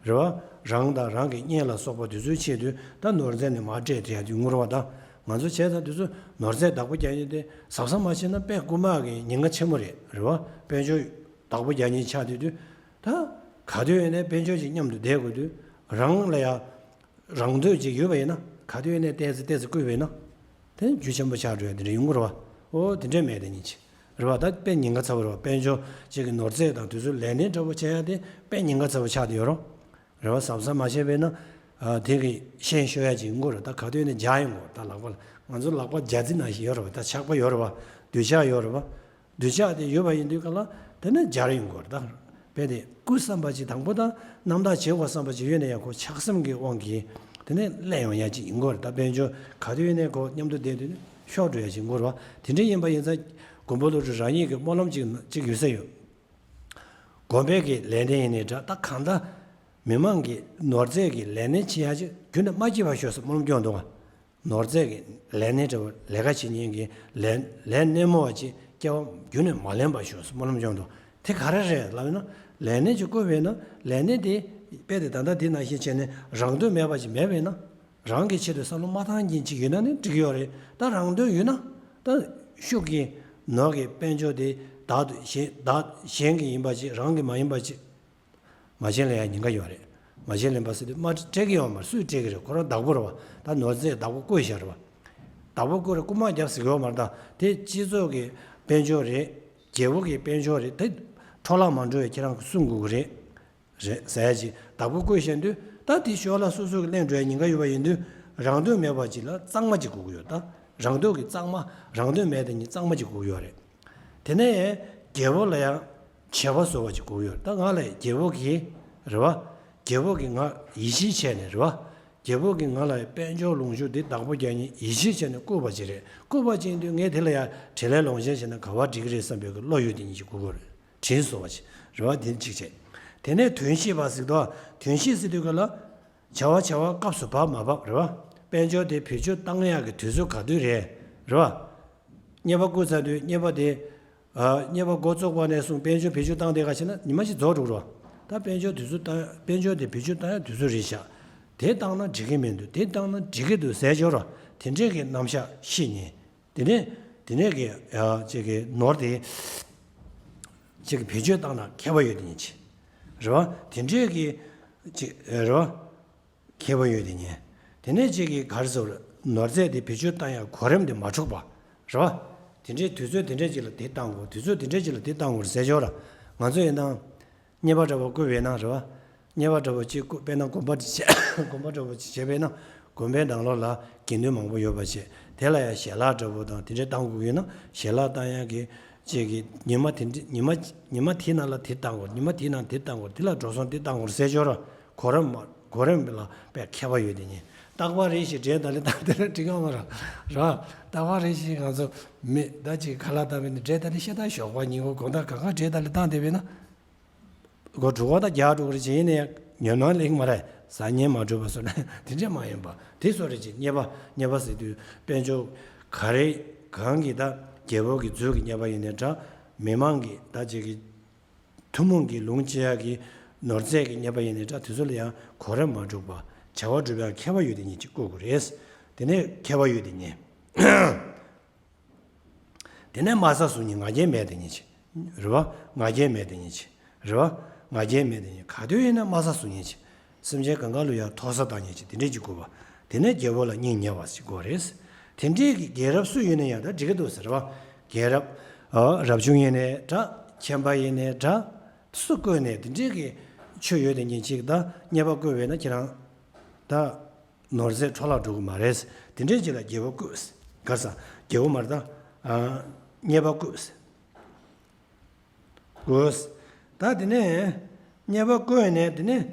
རེད་བ། རང་དང་རང་གི་གཉེན་ལ་སོགས་པ་དེ་ཚོའི་ཆེད་དུ་ད་ནོར་རྫས་ནི་མར་སྤྲད་དེ་ཡ་དུས་ངུར་བ་དང་། ང་ཚོ་བྱས་ཙང་དེ་ཚོ་ནོར་རྫས་བདག་པོ་རྒྱག་ཡས་དེ་གཟབ་གཟབ་མ་བྱས་ན་དཔེ་རྐུན་མ་གི་ཉེན་ཁ་ཆེན་པོ་རེད། རེད་བ། དཔལ་འབྱོར་བདག་པོ་རྒྱག་མཁན་ཆགས་དུས་དུས། ད་ག་དུས་ཡིན་ནའི་དཔལ་འབྱོར་ཅིག་མཉམ་དུ་བསྡད་དགོས་དུས། རང་ལ་ཡ་རང་འདོད་ཅིག་ཡོད་པ་ཡིན་ན་ག་དུས་ཡིན་ནའི་ཏོག་ཙམ་ཏོག་ཙམ་བརྐུས་པ་ཡིན་ན། དེ་རྒྱུ་ཆེན་པོ་ཆགས་འགྲོ་ཡ་དེ་འདྲ་ཡོང་གི་རེད་བ། ཨོ་དེ་འདྲས་མེད་དེ་ཉིན་གཅིག་རེད་བ། ད་དཔེ་ཉེན་ཁ་ཚ་བོ་རེད་བ། དཔལ་འབྱོར་གཅིག་གི་ནོར་རྫས་དང་དུས་ཚོད་ལས་གནས་འདྲ་བོ་བྱེད་ཡ་དེ་དཔེ་ཉེན་ཁ་ཚ་བོ་ཆགས་བསྡད་ཡོད་རོ། རེད་བ། གཟབ་གཟབ་མ་བྱས་པས་ན། ཨ་དེ་གི་ཤན་ཤོར་ཡ་ཅིག་ཡོང་གི་རེད། ད་ག་དུས་ནས་འཇག་ཡོང་གི་རེད། ད་ལག་པ་ལ་ང་ཚོ་ལག་པ་རྒྱ་རྫི་ནང་བཞིན་ཡོད་རེད་བ། ད་ཆག་པ་ཡོད་རེད་བ། སྡུད་ཆག་ཡོད་རེད་བ། སྡུད་ཆག་དེ་ཡོད་པ་ཡིན་དུས་ག་ལ་དེ་ནས་འཇར་ཡོང་གི་རེད། ད་དཔེ་དེ་རྐུ་བསམ་པ་ཅིག་དང་པོ་དང་རྣམ་དག་བྱེད་དགོས་བསམ་པ་ཅིག་ཡོད་ན་ཡང་ཁོ་ཆག་སེམས་ཀྱི་དབང་གིས་དེ་ནས་སླེབས་ཡོང་ཡ་ཅིག་ཡིན་གི་རེད། ད་དཔལ་འབྱོར་ག་དུས་ཡིན་ནའི་ཁོ་མཉམ་དུ་བསྡད་དུས་ནས་ཤོར་འགྲོ་ཡ་ཅིག་ཡིན་གི་རེད་བ། དེ་འདྲ་ཡིན་པ་ཡིན་ཙང་མགོན་པོ་ཀླུ་སྒྲུབ་རང་ཉིད་ཀྱི་སྨོན་ལམ་ཅིག་ཅིག་ཡོད་ས་ཡོད། དགོན་པའི་གི་ལས་སྣེ་ཡིན་ནའི་འདྲ། ད་གང་ལྟར་མི་མང་གི་ནོར་རྫས་ཀྱི་ལས་སྣེ་བྱེད་ཡ་ཅིག་རྒྱུན་ནས་མ་སྐྱེས་པ་ཤོག་ཟེར་སྨོན་ལམ་སྐྱོན་འདུག་ག་ནོར་རྫས་ཀྱི་ལས་སྣེ་འདྲ་བོ་ལས་ཀ་བྱེད་མཁན་གྱི་ལས་ལས་སྣེ་མོ་བ་ཅིག་སྐྱེ་བ་རྒྱུན་ནས་མ་ལེན་པ་ཤོག་ཟེར་སྨོན་ལམ་སྐྱོན་འདུག་དེ་ག་རེ་རེད་ལབ་ན། ལས་སྣེ་ཅིག་བསྐོས་པས་ན་ལས་སྣེ་དེ་དཔེ་དེ་ད་ལྟ་དེ་ནང་བཞིན་བྱས་ནས་རང་འདོད་མེད་པ་ཅིག་མེད་པས་ན། རང་གི་ཆེད་དུ་བསམ་བློ་མ་བཏང་མཁན་ཅིག་ཡོད་ན་ནི་འགྲིག་གི་ཡོད་རེད། ད་རང་འདོད་ཡོད་ན་ད་ཤུགས་ཀྱིས་ནོར་གྱི་དཔལ་འབྱོར་དེ་བདག་ཏུ་གཞན་བདག་གཞན་གྱི་ཡིན་པ་ཅིག་རང་གི་མ་ཡིན་པ་ཅིག་མ་བྱིན་ལ་ཡང་ཉེན་ཁ་ཡོད་རེད། མ་བྱིན་ལེན་པ་ཟེར་དུས་མ་སྤྲད་ཀྱི་ཡོད་མ་རེད། སུས་སྤྲད་ཀྱི་རེད། ཁོ་རང་བདག་པོ་རེད་བ། ད་ནོར་རྫས་བདག་པོ་བསྐོས་བཞག་རེད་བ། བདག་པོ་བསྐོས་རེད། རྐུ་མ་རྒྱབ་ཟེར་གྱི་ཡོད་མ་རེད། ད་དེ་སྤྱི་ཚོགས་ཀྱི་དཔལ་འབྱོར་རེད། རྒྱལ་པོ་གི་དཔལ་འབྱོར་རེད། དེ་འཕྲོ་བརླག་མ་འགྲོ་བའི་ཁྱེད་རང་གིས་སྲུང་དགོས་ཀྱི་རེད། རེད་ཟེར་ཡ་ཅིག་བདག་པོ་བསྐོས་བཞག་དུས་ད་དེ་ཞོར་ལ་སོ་སོ་གི་གླེང་འགྲོ་ཡ་ཉེན་ཁ་ཡོད་པ་ཡིན་དུས་རང་འདོད་མེད་པ་ཅིག་ལ་གཙང་མ་ཅིག་དགོས་ཀྱི་ཡོད། ད་རང་འདོད་ཀྱི་གཙང་མ་རང་འདོད་མེད་དེ་ཉིད་གཙང་མ་ཅིག་དགོས་ཀྱི་ཡོད་རེད། དེ་ནས་རྒྱལ་པོ་ལ་ཡང་བྱེད་པ་བཟོ་བ་ཅིག་དགོས་ཀྱི་ཡོད་རེད། ད་ང་ལ་རྒྱལ་པོ་གིས་རེད་བ། རྒྱལ་པོ་གིས་ང་ཡིད་ཆེས་བྱས་ནས་རེད་བ། རྒྱལ་པོ་གིས་ང་ལ་དཔལ་འབྱོར་ལོངས་སྤྱོད་འདི་བདག་པོ་རྒྱག་མཁན་ཡིད་ཆེས་བྱས་ནས་བསྐོས་པ་ཅིག་རེད། བསྐོས་པ་ཅིག་ཡིན་དུས་ངས་དེ་ལ་ཡང་བྲེལ་ལས་ལོངས་སྤྱོད་བྱས་ན་ག་བ་འགྲིག་གི་རེད་བསམ་པའི་གི་བློ་ཡོད་དེ་ཉིད་ཅིག་དགོས་ཀྱི་རེད། དྲིན་གཟོ་བ་ཅིག་རེད་བ། དེ་གཅིག་བྱས། དེ་ནས་དོན་ཤེས་པ་ཟེར་དུས། དོན་ཤེས་ཟེར་དུས་ག་ལ། བྱ་བ་བྱ་བ་སྐབས་སུ་བབ་མ་བབ་རེད་བ། དཔལ་འབྱོར་དེ་བེད་སྤྱོད་བཏང་ཡག་གི་དུས་ཚོད་ག་དུས་རེད། རེད་བ། རྙེད་པ་བསྐུར་ཚར་དུས་རྙེད་པ་དེ། ཨ་རྙེད་པ་འགོ་བཙུགས་པ་ནས་བཟུང་དཔལ་འབྱོར་བེད་སྤྱོད་བཏང་དེ་ག་ཕྱིན་ན་ཉི་མ་ཞིག་རྫོགས་འགྲོ་གི་རེད་བ། ད་དཔལ་འབྱོར་དུས་ཚོད་བཏང་དཔལ་འབྱོར་དེ་བེད་སྤྱོད་བཏང་ཡག་དུས་ཚོད་རེད་ཤག་དེ་བཏང་ན་འགྲིག་གི་མི་འདུག་དེ་བཏང་ན་འགྲིག་གི་འདུག་ཟེར་འབྱོར་བ། དེ་འདྲས་ཀྱི་རྣམ་གཞག་ཤེས་ཉེན། དེ་ནས་དེ་ནས་ཀྱི་ཨ་ཅིག་གི་ནོར་དེ་ཅིག་གི་བེད་སྤྱོད་བཏང་ན་ཁྱད་པར་ཡོད་དེ་ཉིད་ཅིག་རེད་བ། དེ་འདྲས་ཀྱི་ཅིག་རེད་བ། ཁྱད་པར་ཡོད་དེ་ཉིད། དེ་ནས་ཅིག་གི་ག་རེ་ཟེར། ནོར་རྫས་དེ་བེད་སྤྱོད་བཏང་ཡག་གོ་རིམ་དེ་མ་འཁྲུགས་པ་རེད་བ། དེ་འདྲའི་དུས་ཚོད་དེ་འདྲས་ཅིག་ལ་དེ་བཏང་དགོས། དུས་ཚོད་དེ་འདྲས་ཅིག་ལ་དེ་བཏང་དགོས་ཟེར་འབྱོར་བ། ང་ཚོ་ཡིན་ན། རྙེད་པ་འདྲ་པོ་བསྐུར་བས་ན་རེད་བ། རྙེད་པ་འདྲ་པོ་གཅིག་བསྐུར་དཔེར་ན་དགོན་པ་དེ་བྱས་དགོན་པ་འདྲ་པོ་གཅིག་བྱས་པས་ན་དགོན་པའི་ནང་ལོགས་ལ་དགེ་འདུན་མང་པོ་ཡོད་པ་བྱས། དེ་ལ་ཡང་ཞལ་ལག་འདྲ་པོ་དང་དེ་འདྲས་བཏང་དགོས་ཀྱི་ཡོད་ན་ཞལ་ལག་བཏང་ཡག་གི་ཅིག་གི་ཉི་མ་དེ་འདྲས་ཉི་མ་ཉི་མ་དེའི་ནང་ལ་དེ་བཏང་དགོས། ཉི་མ་དེའི་ནང་དེ་བཏང་དགོས། དེ་ལ་འགྲོ་སོང་དེ་བཏང་དགོས་ཟེར་འབྱོར་བ། གོ་རིམ་མ་གོ་རིམ་ལ་དཔེ་ཁྱད་པར་ཡོད་དེ་ཉིད། རྟག་པར་རེ་ཞིག་འབྲས་དང་ལེ་བཏང་དེ་ལ་འགྲིག་གམ་མ་རེད། རེད་བ། རྟག་པར་རེ་ཞིག་ང་ཚོ་མི་ད་ཅིག་ཁ་ལག་བཏང་བས་ནི་འབྲས་དང་ལེ་ཤ་ད་ཞོགས་པ་ཉིན་གུང་དགོང་དག་གང་ག་འབྲས་དང་ལེ་བཏང་བསྡད་པས་ན། སྒོ་དྲུག་པ་དང་བརྒྱ་དྲུག་རེ་བྱས་ཡིན་ནའི་ཉོན་མོངས་ལེགས་མ་རེད། ཟ་ཉེན་མ་གྲུབ་པ་སོགས་ན་དེ་འདྲས་མ་ཡིན་པ་དེ་སོགས་རེ་བྱས། རྙེད་པ་རྙེད་པ་ཟེར་དུས་དཔལ་འབྱོར་ག་རེ་གང་གི་ད་རྒྱལ་པོ་གི་མཛོད་ཀྱི་རྙེད་པ་ཡིན་ནའི་འདྲ། མི་མང་གི་ད་ཅིག་གི་ཐུན་མོང་གི་ལུང་བྱེད་ཡག་གི་ནོར་རྫས་ཀྱི་རྙེད་པ་ཡིན་ནའི་འདྲ། དེ་ཚོ་ལ་ཡང་གོ་རིམ་མ་འཁྲུགས་པ་བྱ་བ་སྒྲུབ་ཡག་མཁས་པ་ཡོད་དེ་ཉིད་ཅིག་བསྐུར་དགོས་རེད། དེ་ནས་མཁས་པ་ཡོད་དེ་ཉིད། དེ་ནས་དམའ་ས་བཟུང་ཉིད་ང་རྒྱལ་མེད་དེ་ཉིད་ཅིག་རེད་བ། ང་རྒྱལ་མེད་དེ་ཉིད་ཅིག་རེད་བ། ང་རྒྱལ་མེད་དེ་ཉིད་ག་དུས་ཡིན་ན་དམའ་ས་བཟུང་ཉིད་ཅིག་སེམས་ཅན་གང་ག་ལ་ཡང་མཐོ་ས་བཏང་ཉིད་ཅིག་དེ་འདྲས་ཅིག་དགོས་པ། དེ་ནས་རྒྱལ་པོ་ལ་སྙིང་ཉེ་བ་ཞིག་དགོས་རེད། དེ་འདྲས་ཀྱི་རྒྱལ་རབས་སུ་ཡོད་ན་ཡང་ད་འགྲིག་གི་འདུག་ཟེར་བ། རྒྱལ་རབས། ཨ་རབ་བྱུང་ཡིན་ནའི་འདྲ། མཁན་པ་ཡིན་ནའི་འདྲ། སུ་བསྐོས་ནས་དེ་འདྲས་ཀྱི་ཆོས་ཡོད་དེ་ཉིད་ཅིག་ད་རྙེད་པ་བསྐུར་བས་ན་ཁྱེད་རང་ད། ནོར་རྫས་འཕྲོ་བརླག་འགྲོ་གི་མ་རེད། དེ་འདྲའི་རྗེས་ལ་རྒྱལ་པོ་བསྐོས། ག་ས། རྒྱལ་པོ་མ་རེད་ད། ཨ་རྙེད་པ་བསྐོས། བསྐོས། ད་དེ་ནས་རྙེད་པ་བསྐོས་ནས་དེ་ནས་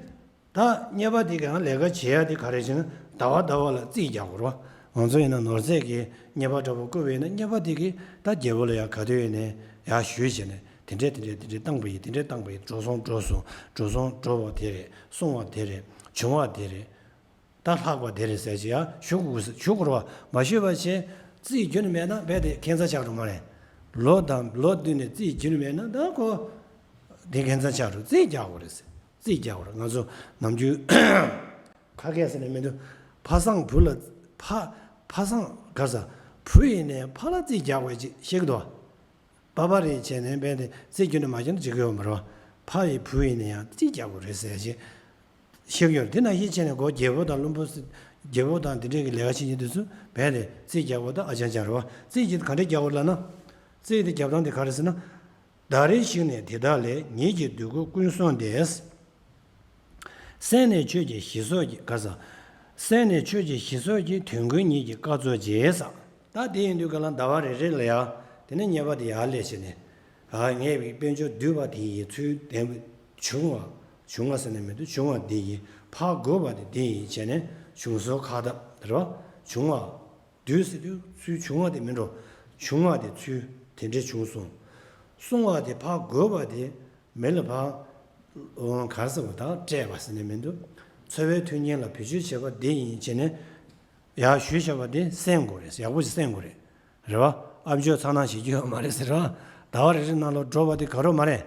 ད་རྙེད་པ་དེ་གའི་ལས་ཀ་བྱེད་ཡ་དེ་ག་རེ་བྱས་ན་ཟླ་བ་ཟླ་བ་ལ་རྩིས་རྒྱག་དགོས་རེད་བ། ང་ཚོ་ཡིན་ན་ནོར་རྫས་ཀྱི་རྙེད་པ་འདྲ་པོ་བསྐོས་པ་ཡིན་ན་རྙེད་པ་དེ་གིས་ད་རྒྱལ་པོ་ལ་ཡ་ག་དུས་ཡིན་ནའི་ཡར་ཞུས་བྱས་ནས་དེ་འདྲས་དེ་འདྲས་དེ་འདྲས་བཏང་པ་ཡིན། དེ་འདྲས་བཏང་པ་ཡིན། འགྲོ་སོང་འགྲོ་སོང་། འགྲོ་སོང་འགྲོ་བ་དེ་རེད། སོང་བ་དེ་རེད། བྱུང་བ་དེ་རེད། ད་ལྷག་པ་དེ་རེད་ཟེར་གྱི་ཡ་ཞུ་དགོས་ཞུ་དགོས་རེད་བ། མ་ཞུས་པ་བྱས་རྩིས་རྒྱུན་མེད་ན་རྦད་དེ་ཁྱད་མཚར་ཆགས་འགྲོ་མ་རེད། ལོ་དང་ལོ་བསྟུད་ནས་རྩིས་རྒྱུན་མེད་ན་ད་ཁོ་དེ་ཁྱད་མཚར་ཆགས་འགྲོ། རྩིས་རྒྱག་དགོས་རེད་ཟེར། རྩིས་རྒྱག་པར་ང་ཚོ་ནམ་རྒྱུན་ཁ་སྐད་ཟེར་ནས་མི་འདུག་ཕ་བཟང་བུ་ལ་ཕ་ཕ་བཟང་ག་ས་བུ་ཡིན་ནའི་ཕ་ལ་རྩིས་རྒྱག་པའི་ཅིག་ཤེས་ཀྱི་འདུག་པ་པ་རེད་བྱས་ནས་བས་ཏེ་རྩིས་རྒྱུ་ནས་མ་བྱས་ན་འགྲིག་གི་ཡོད་མ་རེད་བ། ཕ་ཡི་བུ་ཡིན་ན་ཡང་རྩིས་རྒྱག་དགོས་རེད་ཟེར་ཞེས་ཤེས་ཀྱི་ཡོད་རེད། དེ་ནང་བཞིན་བྱས་ནས་སྒོ་རྒྱལ་པོ་དང་བློན་པོ་རྒྱལ་པོ་དང་དེ་འདྲས་ཀྱི་ལས་ཀ་བྱེད་མཁན་དེ་ཚོ་བས་ཏེ་རྩིས་རྒྱག་དགོས་ད་ཨ་ཅང་ཅང་རེད་བ། རྩིས་ཀྱི་ག་འདྲས་རྒྱག་དགོས་ལབ་ན། རྩིས་དེ་རྒྱབ་སྟངས་དེ་ག་རེ་ཟེར་ན། ཟླ་རེ་ཞིག་ནས་དེ་དག་ལས་ཉིད་ཀྱི་འདོད་དགུ་ཀུན་བསྲུངས་ཏེ། གསན་ནས་ཆོས་ཀྱི་ཞི་སོགས་ཀྱི་ག་ས། གསན་ནས་ཆོས་ཀྱི་ཞི་སོགས་ཀྱི་དོན་ཀུན་ཉིད་ཀྱི་བཀའ་སྩོལ་རྗེས་ས། ད་དེ་ཡིན་དུས་ག་ལ་ཟླ་བ་རེ་རེ་ལ་ཡ། དེ་ནས་བརྙས་པ་དེ་ཡར་ལས་བྱས་ནས། ཨ་ངས་དཔལ་འབྱོར་བསྡུས་པ་དེ་ཡི་ཚུལ་ལྡན་པའི་བྱུང་བ། བྱུང་བ་ཟེར་ནས་མི་འདུག་བྱུང་བ་དེ་ཡི་ཕར་བགོས་པ་དེ་དེ་ཡི་བྱས་ནས་བྱུང་སོགས་ཁ་བཏབ་རེད་བ། བྱུང་བ། བསྡུས་ཟེར་དུས་ཚུལ་བྱུང་བ་དེ་མིན་འགྲོ། བྱུང་བ་དེ་ཚུལ་དེ་འདྲས་བྱུང་སོང་། གསུང་བ་དེ་ཕར་བགོས་པ་དེ་མི་ལ་ཕར། ག་རེ་ཟེར་བ་དང་སྤྲད་པ་ཟེར་ནས་མི་འདུག་འཚོ་བའི་མཐུན་རྐྱེན་ལ་བེད་སྤྱོད་བྱེད་པ་དེ་ཡིན་བྱས་ནས། ཡར་ཞུས་བཞག་པ་དེ་གསན་དགོས་རེད། ཡག་པོ་ཞིག་གསན་དགོས་རེད། རེད་བ། ཨ་མཆོག་ཚང་ནང་བྱེད་རྒྱུ་ཡོད་མ་རེད་ཟེར་བ། ཟླ་བ་རེ་རེ་ནང་ལོགས་འགྲོ་བ་དེ་ག་རོ་མ་རེད།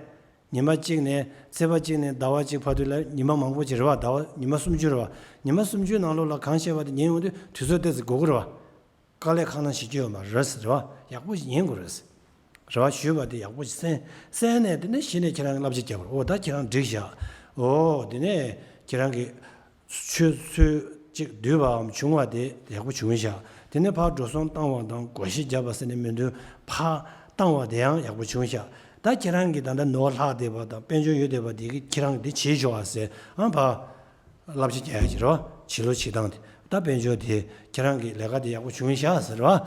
ཉི་མ་གཅིག་ནས་ཚེས་པ་གཅིག་ནས་ཟླ་བ་གཅིག་བར་དུ་ལ་ཉི་མ་མང་པོ་ཅིག་རེད་བ། ཟླ་བ་ཉི་མ་སུམ་ཅུ་རེད་བ། ཉི་མ་སུམ་ཅུའི་ནང་ལོགས་ལ་གང་བཤད་པ་དེ་ཉན་ཡོང་དུས་དུས་ཚོད་ཏོག་ཙམ་འགོར་གི་རེད་བ། དཀའ་ལས་ཁག་ན་ཞིག་སྐྱོན་ཡོད་མ་རེད་ཟེར་བ། ཡག་པོ་ཞིག་ཉན་དགོས་རེད་ཟེར་བ། ཞུས་པ་དེ་ཡག་པོ་ཞིག་གསན། གསན་ནས་དེ་ནས་གཞི་ནས་ཁྱེད་རང་གི་བསླབ་བྱ་རྒྱག་པར་འོ་ད་ཁྱེད་རང་འགྲིག་བཞག་འོ་དེ་ནས་ཁྱེད་རང་གི་ཆོས་ཚུལ་གཅིག་བསྡུས་པའམ་བྱུང་བ་དེ་ཡག་པོ་བྱུང་བཞག་དེ་ནས་ཕར་འགྲོ་སོང་བཏང་བ་དང་བགོ་བཤའ་བརྒྱབ་པ་ཟེར་ནས་མི་འདུག་ཕར་བཏང་བ་དེ་ཡང་ཡག་པོ་བྱུང་བཞག་ད་ཁྱེད་རང་གི་ད་ལྟ་ནོར་ལྷག་བསྡད་པ་དང་དཔལ་འབྱོར་ཡོད་བསྡད་པ་དེ་གི་ཁྱེད་རང་གི་དེ་བྱེད་ཆོག་ཨ་ཟེར་ཨང་ཕར། བསླབ་བྱ་རྒྱག་ཡ་ཅིག་རེད་བ། བྱེད་ལུགས་བྱེད་སྟངས་དེ། ད་དཔལ་འབྱོར་དེ་ཁྱེད་རང་གི་ལས་ཀ་དེ་ཡག་པོ་བྱུང་ཤག་ཟེར་བ།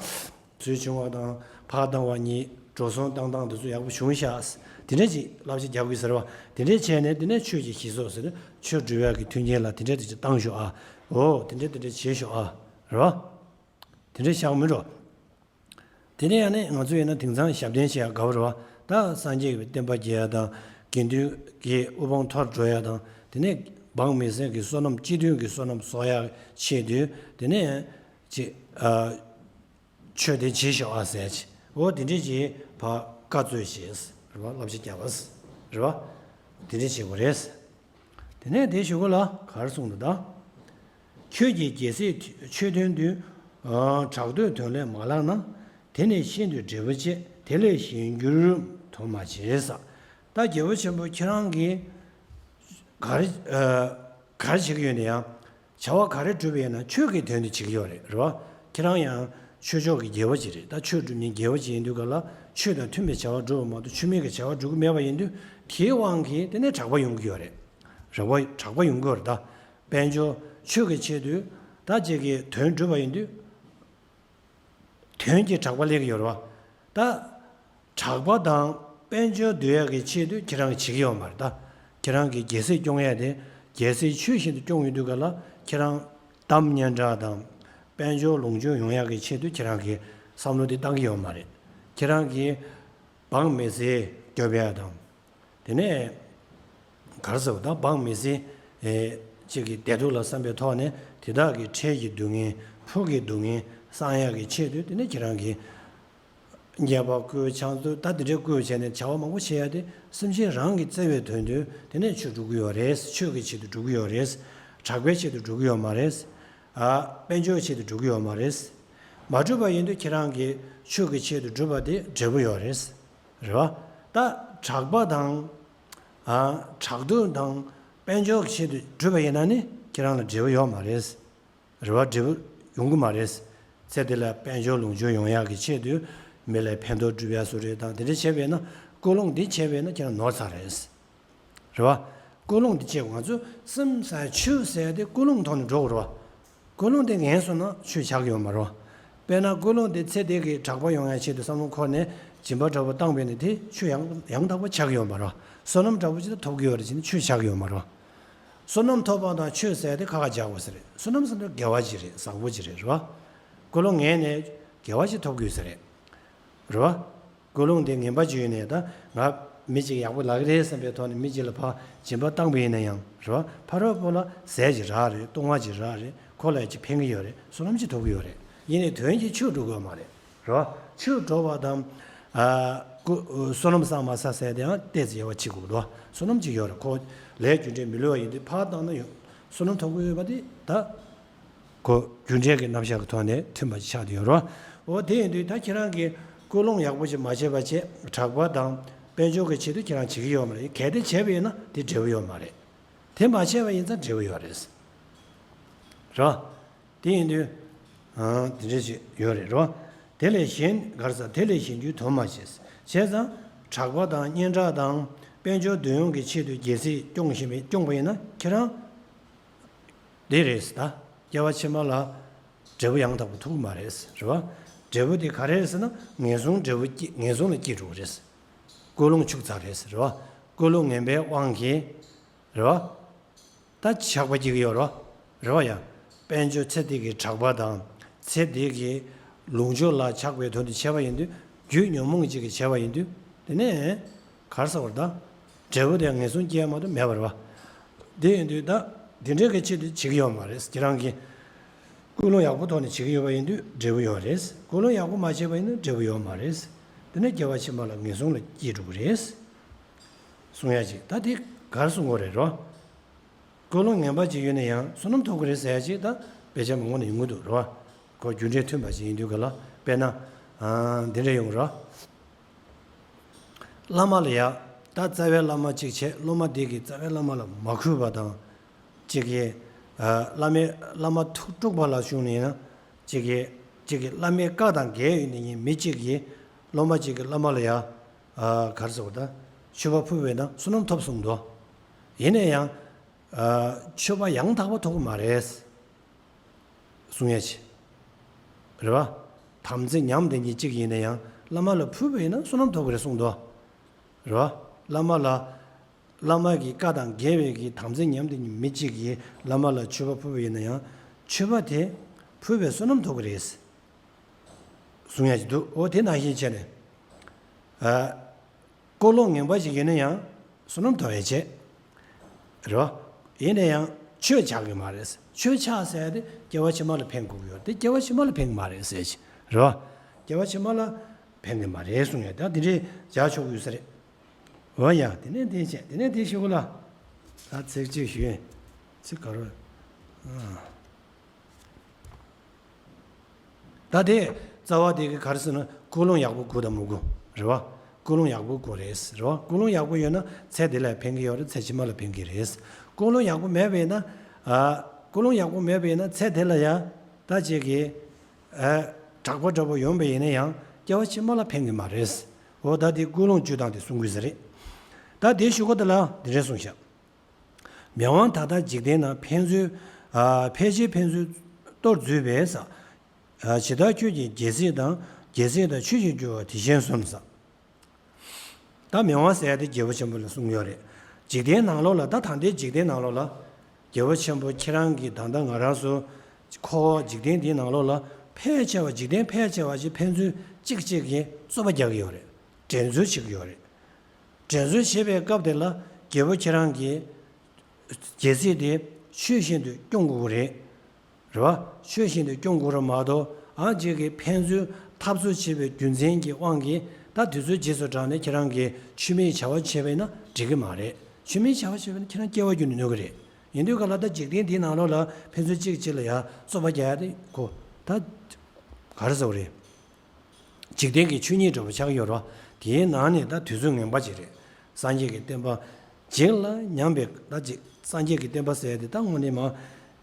ཚུལ་བྱུང་བ་དང་ཕར་བཏང་བ་གཉིས་འགྲོ་སོང་བཏང་སྟངས་དེ་ཚོ་ཡག་པོ་བྱུང་ཤག་དེ་འདྲས་ཅིག་བསླབ་བྱ་རྒྱག་དགོས་ཟེར་བ། དེ་འདྲས་བྱས་ནས་དེ་ནས་ཆོས་ཀྱི་ཞི་སོགས་ཟེར་ཆོས་སྒྲུབ་ཡག་གི་མཐུན་རྐྱེན་ལ་དེ་འདྲས་དེ་ཅིག་བཏང་ཤོག་ཨ། འོ་དེ་འདྲས་དེ་འདྲས་བྱེད་ཤོག་ཨ། རེད་བ། དེ་འདྲས་བཞག་མི་འགྲོ། དེ་ནས་ཡང་ནི་ང་ཚོ་ཡིན་ན་དེང་སང་ཞབས་བརྟན་བྱེད་ཡག་དགའ་བོ་རེད་བ། ད་སངས་རྒྱས་ཀྱི་བསྟན་པ་རྒྱས་ཡག་དང་དགེ་འདུན་གྱི་དབུ་འཕང་མཐོར་འགྲོ་ཡག་དང་དེ་ནས་འབངས་མི་སེར་གྱི་བསོད་ནམས་སྤྱི་མཐུན་གྱི་བསོད་ནམས་གསོག་ཡག་ཆེད་དུ་དེ་ནས་ཅི་ཨ་ཆོས་དེ་བྱེད་ཤོག་ཨ་ཟེར་ཅི་འོ་དེ་འདྲས་ཀྱི་བ་བཀའ་སྩོལ་ཞེས་རེད་བ། བསླབ་བྱ་རྒྱག་པ་རེད་བ། དེ་འདྲས་བྱེད་དགོས་རེད། དེ་ནས་དེ་ཞུ་གོ་ལ་གར་གསུངས་འདུག་ད། ཁྱོད་ཀྱིས་རྒྱལ་སྲས་ཆོས་སྟོན་དུས། ཨ་གྲགས་འདོད་དོན་ལས་མ་ལངས་ན། དེ་ནི་ཤིན་ཏུ་འབྲས་བུ་བཅས། དེ་ལས་གཞན་འགྱུར་དུ་མ་བྱེད་ས། ད་རྒྱལ་པོ་ཆེན་པོ་ཁྱེད་རང་གིས་ག་རེ་ཨ་ག་རེ་བྱེད་ཀྱི་ཡོད་ན་ཡང་། བྱ་བ་ག་རེ་སྒྲུབ་པ་ཡིན་ན་ཆོས་ཀྱི་དོན་དུ་བྱེད་ཀྱི་ཡོད་རེད། རེད་བ། ཁྱེད་རང་ཡང་ཆོས་ཕྱོགས་ཀྱི་རྒྱལ་བ་ཅིག་རེད། ད་ཆོས་སྒྲུབ་མཁན་རྒྱལ་བ་ཅིག་ཡིན་དུས་ག་ལ་ཆོས་དང་མཐུན་པའི་བྱ་བ་སྒྲུབ་པ་མ་གཏོགས་ཆོས་མེད་ཀྱི་བྱ་བ་སྒྲུབ་ཀྱི་མེད་པ་ཡིན་དུས་དེའི་དབང་གིས་དེ་ནས་གྲགས་པ་ཡོང་གི་ཡོད་རེད། རེད་བ། གྲགས་པ་ཡོང་གི་ཡོད་རེད་ད། དཔལ་འབྱོར་ཆོས་ཀྱི་ཆེད་དུ་ད་ཅིག་གི་དོན་སྒྲུབ་པ་ཡིན་དུས། དོན་གྱི་གྲགས་པ་སླེབས་ཀྱི་ཡོད་རེད་བ། ད། གྲགས་པ་དང་དཔལ་འབྱོར་འདོད་ཡག་གི་ཆེད་དུ་ཁྱེད་རང་གིས་བྱེད་ཀྱི་ཡོད་མ་རེད་ད། ཁྱེད་རང་གིས་རྒྱལ་སྲིད་སྐྱོང་ཡག་དེ་རྒྱལ་སྲིད་ཆོས་བཞིན་དུ་སྐྱོང་ཡོང་དུས་ག་ལ་ཁྱེད་རང་གཏམ་སྙན་གྲགས་དང་དཔལ་འབྱོར་ལོངས་སྤྱོད་ཡོང་ཡག་གི་ཆེད་དུ་ཁྱེད་རང་གིས་བསམ་བློ་དེ་བཏང་གི་ཡོད་མ་རེད། ཁྱེད་རང་གིས་འབངས་མི་སེར་སྐྱོབ་ཡག་དང་། དེ་ནས་ག་རེ་ཟེར་བ་དང་འབངས་མི་སེར་ཨེ་གཅིག་གི་བདེ་སྡུག་ལ་བསམ་པའི་ཐོག་ནས་དེ་དག་གི་འཕྲལ་གྱི་སྡུག་བསྔལ་ཕུགས་ཀྱི་སྡུག་བསྔལ་སངས་ཡག་གི་ཆེད་དུ་དེ་ནས་ཁྱེད་རང་གིས་ཉེས་པ་བཀོལ་ཆང་ཚུ་ད་དེ་འདྲའི་བཀོལ་བྱས་ནས་བྱ་བ་མང་པོ་བྱེད་ཡ་དེ་སེམས་ཅན་རང་གི་བརྩེ་བའི་དོན་དུ་དེ་ནས་ཆོས་སྒྲུབ་ཀྱི་ཡོད་རེད། ཆོས་ཀྱི་ཆེད་དུ་སྒྲུབ་ཀྱི་ཡོད་རེད། གྲགས་པའི་ཆེད་དུ་སྒྲུབ་ཀྱི་ཡོད་མ་རེད། ཨ་དཔལ་འབྱོར་ཆེད་དུ་སྒྲུབ་ཀྱི་ཡོད་མ་རེད། མ་སྒྲུབ་པ་ཡིན་དུས་ཁྱེད་རང་གིས་ཆོས་ཀྱི་ཆེད་དུ་སྒྲུབ་པ་དེ་འབྲས་བུ་ཡོད་རེད། རེད་བ། ད་གྲགས་པ་དང་། ཨ་གྲགས་འདོད་དང་དཔལ་འབྱོར་གྱི་ཆེད་དུ་བསྒྲུབས་པ་ཡིན་ན་ནི་ཁྱེད་རང་ལ་འབྲས་བུ་ཡོད་མ་རེད། རེད་བ། འབྲས་བུ་ཡོང་གི་མ་རེད། ཚེ་འདི་ལ་དཔལ་འབྱོར་ལོངས་སྤྱོད་ཡོང་ཡག་གི་ཆེད་དུ་མི་ལ་ཕན་ཐོགས་སྒྲུབ་ཡག་བཟོ་རེད་དང་དེ་འདྲ་བྱས་པས་ན་ཀུན་སློང་འདི་བྱས་པས་ན་ཁྱེད་རང་ནོར་ཚར་རེད། རེད་བ། ཀུན་སློང་འདི་བྱས་ང་ཚོ་སེམས་ས་ཆོས་ཟེར་ཏེ་ཀུན་སློང་ཐོག་ནས་འགྲོ་དགོས་རེད་བ། ཀུན་སློང་དེ་ངན་སོང་ན་ཆོས་ཆགས་ཀྱི་ཡོད་མ་རེད། དཔེར་ན་ཀུན་སློང་དེ་ཚེ་འདི་གི་གྲགས་པ་ཡོང་ཡ་ཆེད་དུ་བསམ་བློ་འཁོར་ནས་སྦྱིན་པ་འདྲ་པོ་བཏང་བས་ནི་དེ་ཆོས་ཡང་ཡང་དག་པ་ཆགས་ཀྱི་ཡོད་མ་རེད། བསོད་ནམས་འདྲ་པོ་ཅིག་ཐོབ་ཀྱི་ཡོད་རེད་ཅེས་ནི་ཆོས་ཆགས་ཀྱི་ཡོད་མ་རེད། བསོད་ནམས་ཐོབ་པ་དང་ཆོས་ཟེར་དེ་ཁ་ཁ་རྒྱག་དགོས་ས་རེད། བསོད་ནམས་ཟེར་དུས་དགེ་བ་ཅིག་རེད། བཟང་པོ་ཅིག་རེད། རེད་བ། ཀུན་སློང་ངན་ནས་དགེ་བ་ཅིག་ཐོབ་དགོས་ས་རེད། རེད་བ། ཀུན་སློང་དེ་ངན་པ་ཅིག་ཡོད་ནས་ད་ང་མི་གཅིག་ཡག་པོ་ལབ་ཀྱི་རེད་བསམ་པའི་ཐོག་ནས་མི་གཅིག་ལ་ཕར་སྦྱིན་པ་བཏང་པ་ཡིན་ན་ཡང་རེད་བ། ཕ་རོལ་པོ་ལ་ཟས་ཅིག་རག་རེད། བཏུང་བ་ཅིག་རག་རེད། ཁོ་ལ་ཅིག་ཕན་གྱི་ཡོད་རེད། བསོད་ནམས་ཅིག་ཐོབ་ཀྱི་ཡོད་རེད། ཡིན་ནའི་དོན་གྱིས་ཆོས་སྒྲུབ་དགོས་མ་རེད། རེད་བ། ཆོས་སྒྲུབ་པ་དང་། ཨ་ ཀུ- བསོད་ནམས་བསགས་མ་བསགས་ཟེར་དེའང་ཏོག་ཙམ་དབྱེ་བ་ཕྱེ་དགོས་འདུག་བསོད་ནམས་ཅིག་ཡོད་རེད། ཁོ་ལས་རྒྱུ་འབྲས་མི་བསླུ་བ་ཡིན་དུས་ཕར་བཏང་ན་ཡོད། བསོད་ནམས་ཐོབ་ཀྱི་ཡོད་པ་དེ་ད་ཁོ་རྒྱུ་འབྲས་ཀྱི་རྣམ་གཞག་གི་ཐོག་ནས་མཐུན་པ་ཆགས་བསྡད་ཡོད་རེད། འོ་དེ་ཡིན་དུས་ད་ཁྱེད་རང་གིས་ཀུན་སློང་ཡག་པོ་ཅིག་མ་བྱས་པ་བྱས་གྲགས་པ་དང་དཔལ་འབྱོར་གྱི་ཆེད་དུ་ཁྱེད་རང་བྱེད་ཀྱི་ཡོད་མ་རེད། གལ་ཏེ་བྱས་པ་ཡིན་ན་དེ་འབྲས་བུ་ཡོད་མ་རེད། དེ་མ་བྱས་པ་ཡིན་ཙང་འབྲས་བུ་ཡོད་རེད། རེད། དེ་ཡིན་དུས། ཨང་། དེ་འདྲ་ཞིག་ཡོད་རེད་རོ། དེ་ལས་གཞན་ག་རེ་ཟེར། དེ་ལས་གཞན་རྒྱུའི་དོན་མ་བྱས། བྱས་ཙང་། གྲགས་པ་དང་སྙན་གྲགས་དང་དཔལ་འབྱོར་འདོད་ཡོང་གི་ཆེད་དུ་རྒྱལ་སྲིད་སྐྱོང་བཞིན་པའི་སྐྱོང་པ་ཡིན་ན་ཁྱེད་རང་། དེ་རེད་ད། སྐྱེ་བ་ཕྱི་མ་ལ་འབྲས་བུ་ཡང་དག་པ་ཐོབ་ཀྱི་མ་རེད། རེད་བ། འབྲས་བུ་དེ་ག་རེ་རེད་ཟེར་ན་ངན་སོང་འབྲས་བུ་སྐྱེ་ངན་སོང་ལ་སྐྱེ་འགྲོ་གི་རེད། ཀུན་སློང་ཕྱུག་ཚར་རེད། རེད་བ། ཀུན་སློང་ངན་པའི་དབང་གིས། རེད་བ། ད་ཆགས་པ་སྐྱེ་གི་ཡོད་རེད་བ། རེད་བ་ཡ། དཔལ་འབྱོར་ཚེ་འདི་གི་གྲགས་པ་དང་། ཚེ་འདི་གི་ལོངས་སྤྱོད་ལ་ཆགས་པའི་དོན་དུ་བྱས་པ་ཡིན་དུས། རྒྱུ་ཉོན་མོངས་ཅིག་གིས་བྱས་པ་ཡིན་དུས། དེ་ནས་ག་རེ་ཟེར་བ་རེད་ད། འབྲས་བུ་དེ་ངན་སོང་སྐྱེ་ཡ་མ་གཏོགས་མེད་པ་རེད་བ། དེ་ཡིན་དུས་ད་དེ་འདྲའི་གི་ཆེད་དུ་བྱེད་ཀྱི་ཡོད་མ་རེད། ཁྱེད་རང་གིས་ཀུན་སློང་ཡག་པོ་ཐོག་ནས་བྱེད་ཀྱི་ཡོད་པ་ཡིན་དུས་འབྲས་བུ་ཡོད་རེད། ཀུན་སློང་ཡག་པོ་མ་བྱས་པ་ཡིན་ན་འབྲས་བུ་ཡོད་མ་རེད། དེ་ནས་སྐྱེ་བ་ཕྱི་མ་ལ་ངན་སོང་ལ་སྐྱེ་འགྲོ་གི་རེད། གསུང་ཡ་ཅིག་ད་དེ་ག་རེ་གསུང་དགོས་རེད་རོ། ཀུན་སློང་ངན་པ་ཅིག་ཡོད་ན་ཡང་བསོད་ནམས་ཐོབ་ཀྱི་རེད་ཟེར་ཡ་ཅིག་ད་དཔེ་ཆ་མང་པོ་ནས་ཡོང་གི་འདུག་རོ། ཁོ་རྒྱུ་འབྲས་མཐུན་པ་ཅིག་ཡིན་དུས་ག་ལ་དཔེར་ན། ཨ། འདི་འདྲ་ཡོང་རོ། བླ་མ་ལ་ཡ། ད་རྩ་བའི་བླ་མ་གཅིག་བྱས་སློབ་མ་དེ་གིས་རྩ་བའི་བླ་མ་ལ་མ་གུས་པ་དང་། གཅིག་གིས། ཨ། བླ་མའི་བླ་མ་ཐུགས་དཀྲུགས་པ་ལ་བྱུང་ནས་ཡིན་ན། གཅིག་གིས་གཅིག་གིས་བླ་མའི་བཀའ་དང་འགལ་ཡོད་ནས་ཡིན། མི་གཅིག་གིས་སློབ་མ་གཅིག་གིས་བླ་མ་ལ་ཡ། ཨ། ག་རེ་ཟེར་བ་ད། མཆོད་པ་ཕུལ་བས་ན་བསོད་ནམས་ཐོབ་གསུངས་འདུག་ཡིན་ན་ཡང་། ཨ། མཆོད་པ་ཡང་དག་པ་ཐོབ་ཀྱི་མ་རེད། གསུང་ཡ་ཆེ། རེད་བ། དམ་ཚིག་ཉམས་ལྡན་གྱི་གཅིག་ཡིན་ན་ཡང་བླ་མ་ལ་ཕུལ་བ་ཡིན་ན་བསོད་ནམས་ཐོབ་ཀྱི་རེད་གསུངས་འདུག་རེད་བ། བླ་མ་ལ། བླ་མ་གི་བཀའ་དང་འགལ་བའི་གི་དམ་ཚིག་ཉམས་ལྡན་གྱི་མི་གཅིག་གིས་བླ་མ་ལ་མཆོད་པ་ཕུལ་བ་ཡིན་ན་ཡང་། མཆོད་པ་དེ་ཕུལ་བའི་བསོད་ནམས་ཐོབ་ཀྱི་རེད། གསུང་ཡ་ཅིག་འདུག་འོ་དེ་ནང་བཞིན་བྱས་ནས། ཨ། ཀུན་སློང་ངན་པ་ཞིག་ཡིན་ན་ཡང་བསོད་ནམས་དོར་བའི་ཆེད། རེད་བ། ཡིན་ན་ཡང་ཆོས་ཆགས་ཀྱི་མ་རེད། ཆོས་ཆགས་ཟེར་ཡ་དེ་སྐྱེ་བ་ཕྱི་མ་ལ་ཕན་དགོས་ཀྱི་ཡོད་རེད་དེ་སྐྱེ་བ་ཕྱི་མ་ལ་ཕན་གྱི་མ་རེད་ཟེར་གྱི། རེད་བ། སྐྱེ་བ་ཕྱི་མ་ལ་ཕན་གྱི་མ་རེད་གསུང་ཡ་ད་དེ་འདྲའི་བྱ་ཆོག་གི་ཡོད་ས་རེད། འོ་ཡ་དེ་ནས་དེ་བྱས་དེ་ནས་དེ་ཞུ་གི་ལ། ད་ཚིག་གཅིག་ཞུ་ཡིན། ཚིག་ག་རེ། ཨ། ད་དེ་རྩ་བ་དེ་གི་ག་རེ་ཟེར་ན་ཀུན་སློང་ཡག་པོ་དགོས་དང་མི་དགོས་རེད་བ། ཀུན་སློང་ཡག་པོ་དགོས་རེད་རེད་བ། ཀུན་སློང་ཡག་པོ་ཡོད་ན་ཚེ་འདི་ལ་ཕན་གི་ཡོད་རེད། ཚེ་ཕྱི་མ་ལ་ཕན་གི་རེད། ཀུན་སློང་ཡག་པོ་མེད་པ་ཡིན་ན། ཨ། ཀུན་སློང་ཡག་པོ་མེད་པ་ཡིན་ན་ཚེ་འདི་ལ་ཡ། ད་ཅིག་གི། ཨ། དྲག་པོ་འདྲ་པོ་ཡོང་པ་ཡིན་ན་ཡང་སྐྱེ་བ་ཕྱི་མ་ལ་ཕན་གི་མ་རེད། འོ་ད་དེ་ཀུན་སློང་བཅུ་དང་དེ་གསུང་དགོས་ས་རེད། ད་དེ་ཞུ་གོ་ད་ལ་དེ་འདྲས་གསུངས་ཤག་མི་དབང་ད་ལྟ་འཇིག་རྟེན་ན་ཕན་ཚུན། ཨ། ཕལ་ཆེར་ཕན་ཚུན་གཏོར་འཛུལ་བས་ས། ཨ། ཇི་ལྟར་ཁྱོད་ཀྱིས་རྒྱལ་སྲིད་དང་རྒྱལ་སྲིད་དང་ཆོས་བཞིན་འགྱུར་བ་དེ་བཞིན་གསུངས་ས། ད་མི་དབང་ཟེར་ཡ་དེ་རྒྱལ་པོ་ཆེན་པོ་ལ་གསུངས་ཡོད་རེད། འཇིག་རྟེན་ནང་ལོགས་ལ་ད་ད་ལྟའི་འཇིག་རྟེན་ནང་ལོགས་ལ། རྒྱལ་པོ་ཆེན་པོ་ཁྱེད་རང་གིས་ད་ལྟ་ང་རང་ཚོ་འཁོར་བ་འཇིག་རྟེན་འདིའི་ནང་ལོགས་ལ་ཕལ་ཆེ་བ་འཇིག་རྟེན་ཕལ་ཆེ་བ་ཞིག་ཕན་ཚུན་གཅིག་གཅིག་གིས་རྩོད་པ་རྒྱག་གི་ཡོད་རེད། འགྲན་རྩོད་བྱེད་ཀྱི་ཡོད་རེད། འགྲན་རྩོད་བྱེད་པའི་སྐབས་དེ་ལ་རྒྱལ་པོ་ཁྱེད་རང་གིས་རྒྱལ་སྲིད་དེ་ཆོས་བཞིན་དུ་སྐྱོང་དགོས་ཀྱི་རེད། རེད་བ། ཆོས་བཞིན་དུ་སྐྱོང་དགོས་རེད་མ་གཏོགས་ཨང་ཅིག་གིས་ཕན་ཚུན་འཐབ་རྩོད་བྱེད་པའི་རྒྱུ་མཚན་གྱི་དབང་གིས་ད་དུས་ཚོད་རྗེས་སུ་འབྲངས་ནས་ཁྱེད་རང་གིས་མཆོད་མེའི་བྱ་བ་བྱས་པ་ཡིན་ན་འགྲིག་གི་མ་རེད། མཆོད་མེའི་བྱ་བ་བྱས་པ་ཡིན་ན་ཁྱེད་རང་སྐྱེ་བ་བརྒྱུད་ནས་གནོད་གི་རེད། ཡིན་དུས་ག་ལ་ད་འཇིག་རྟེན་འདིའི་ནང་ལོགས་ལ་ཕན་ཚུན་གཅིག་གཅིག་ལ་ཡ་རྩོད་པ་རྒྱག་ཡ་དེ་ཁོ་ད་ག་རེ་ཟེར་བ་རེད། འཇིག་རྟེན་གྱི་ཆོས་ཉིད་འདྲ་བོ་ཆགས་ཀྱི་ཡོད་རེད་བ། དེའི་ནང་ནས་ད་དུས་ཚོད་ངན་པ་ཅིག་རེད། སངས་རྒྱས་ཀྱི་བསྟན་པ་འཇིག་ལ་ཉམས་པའི་ད་ཅིག་སངས་རྒྱས་ཀྱི་བསྟན་པ་ཟེར་ཡ་དེ་ད་དངོས་གནས་མ་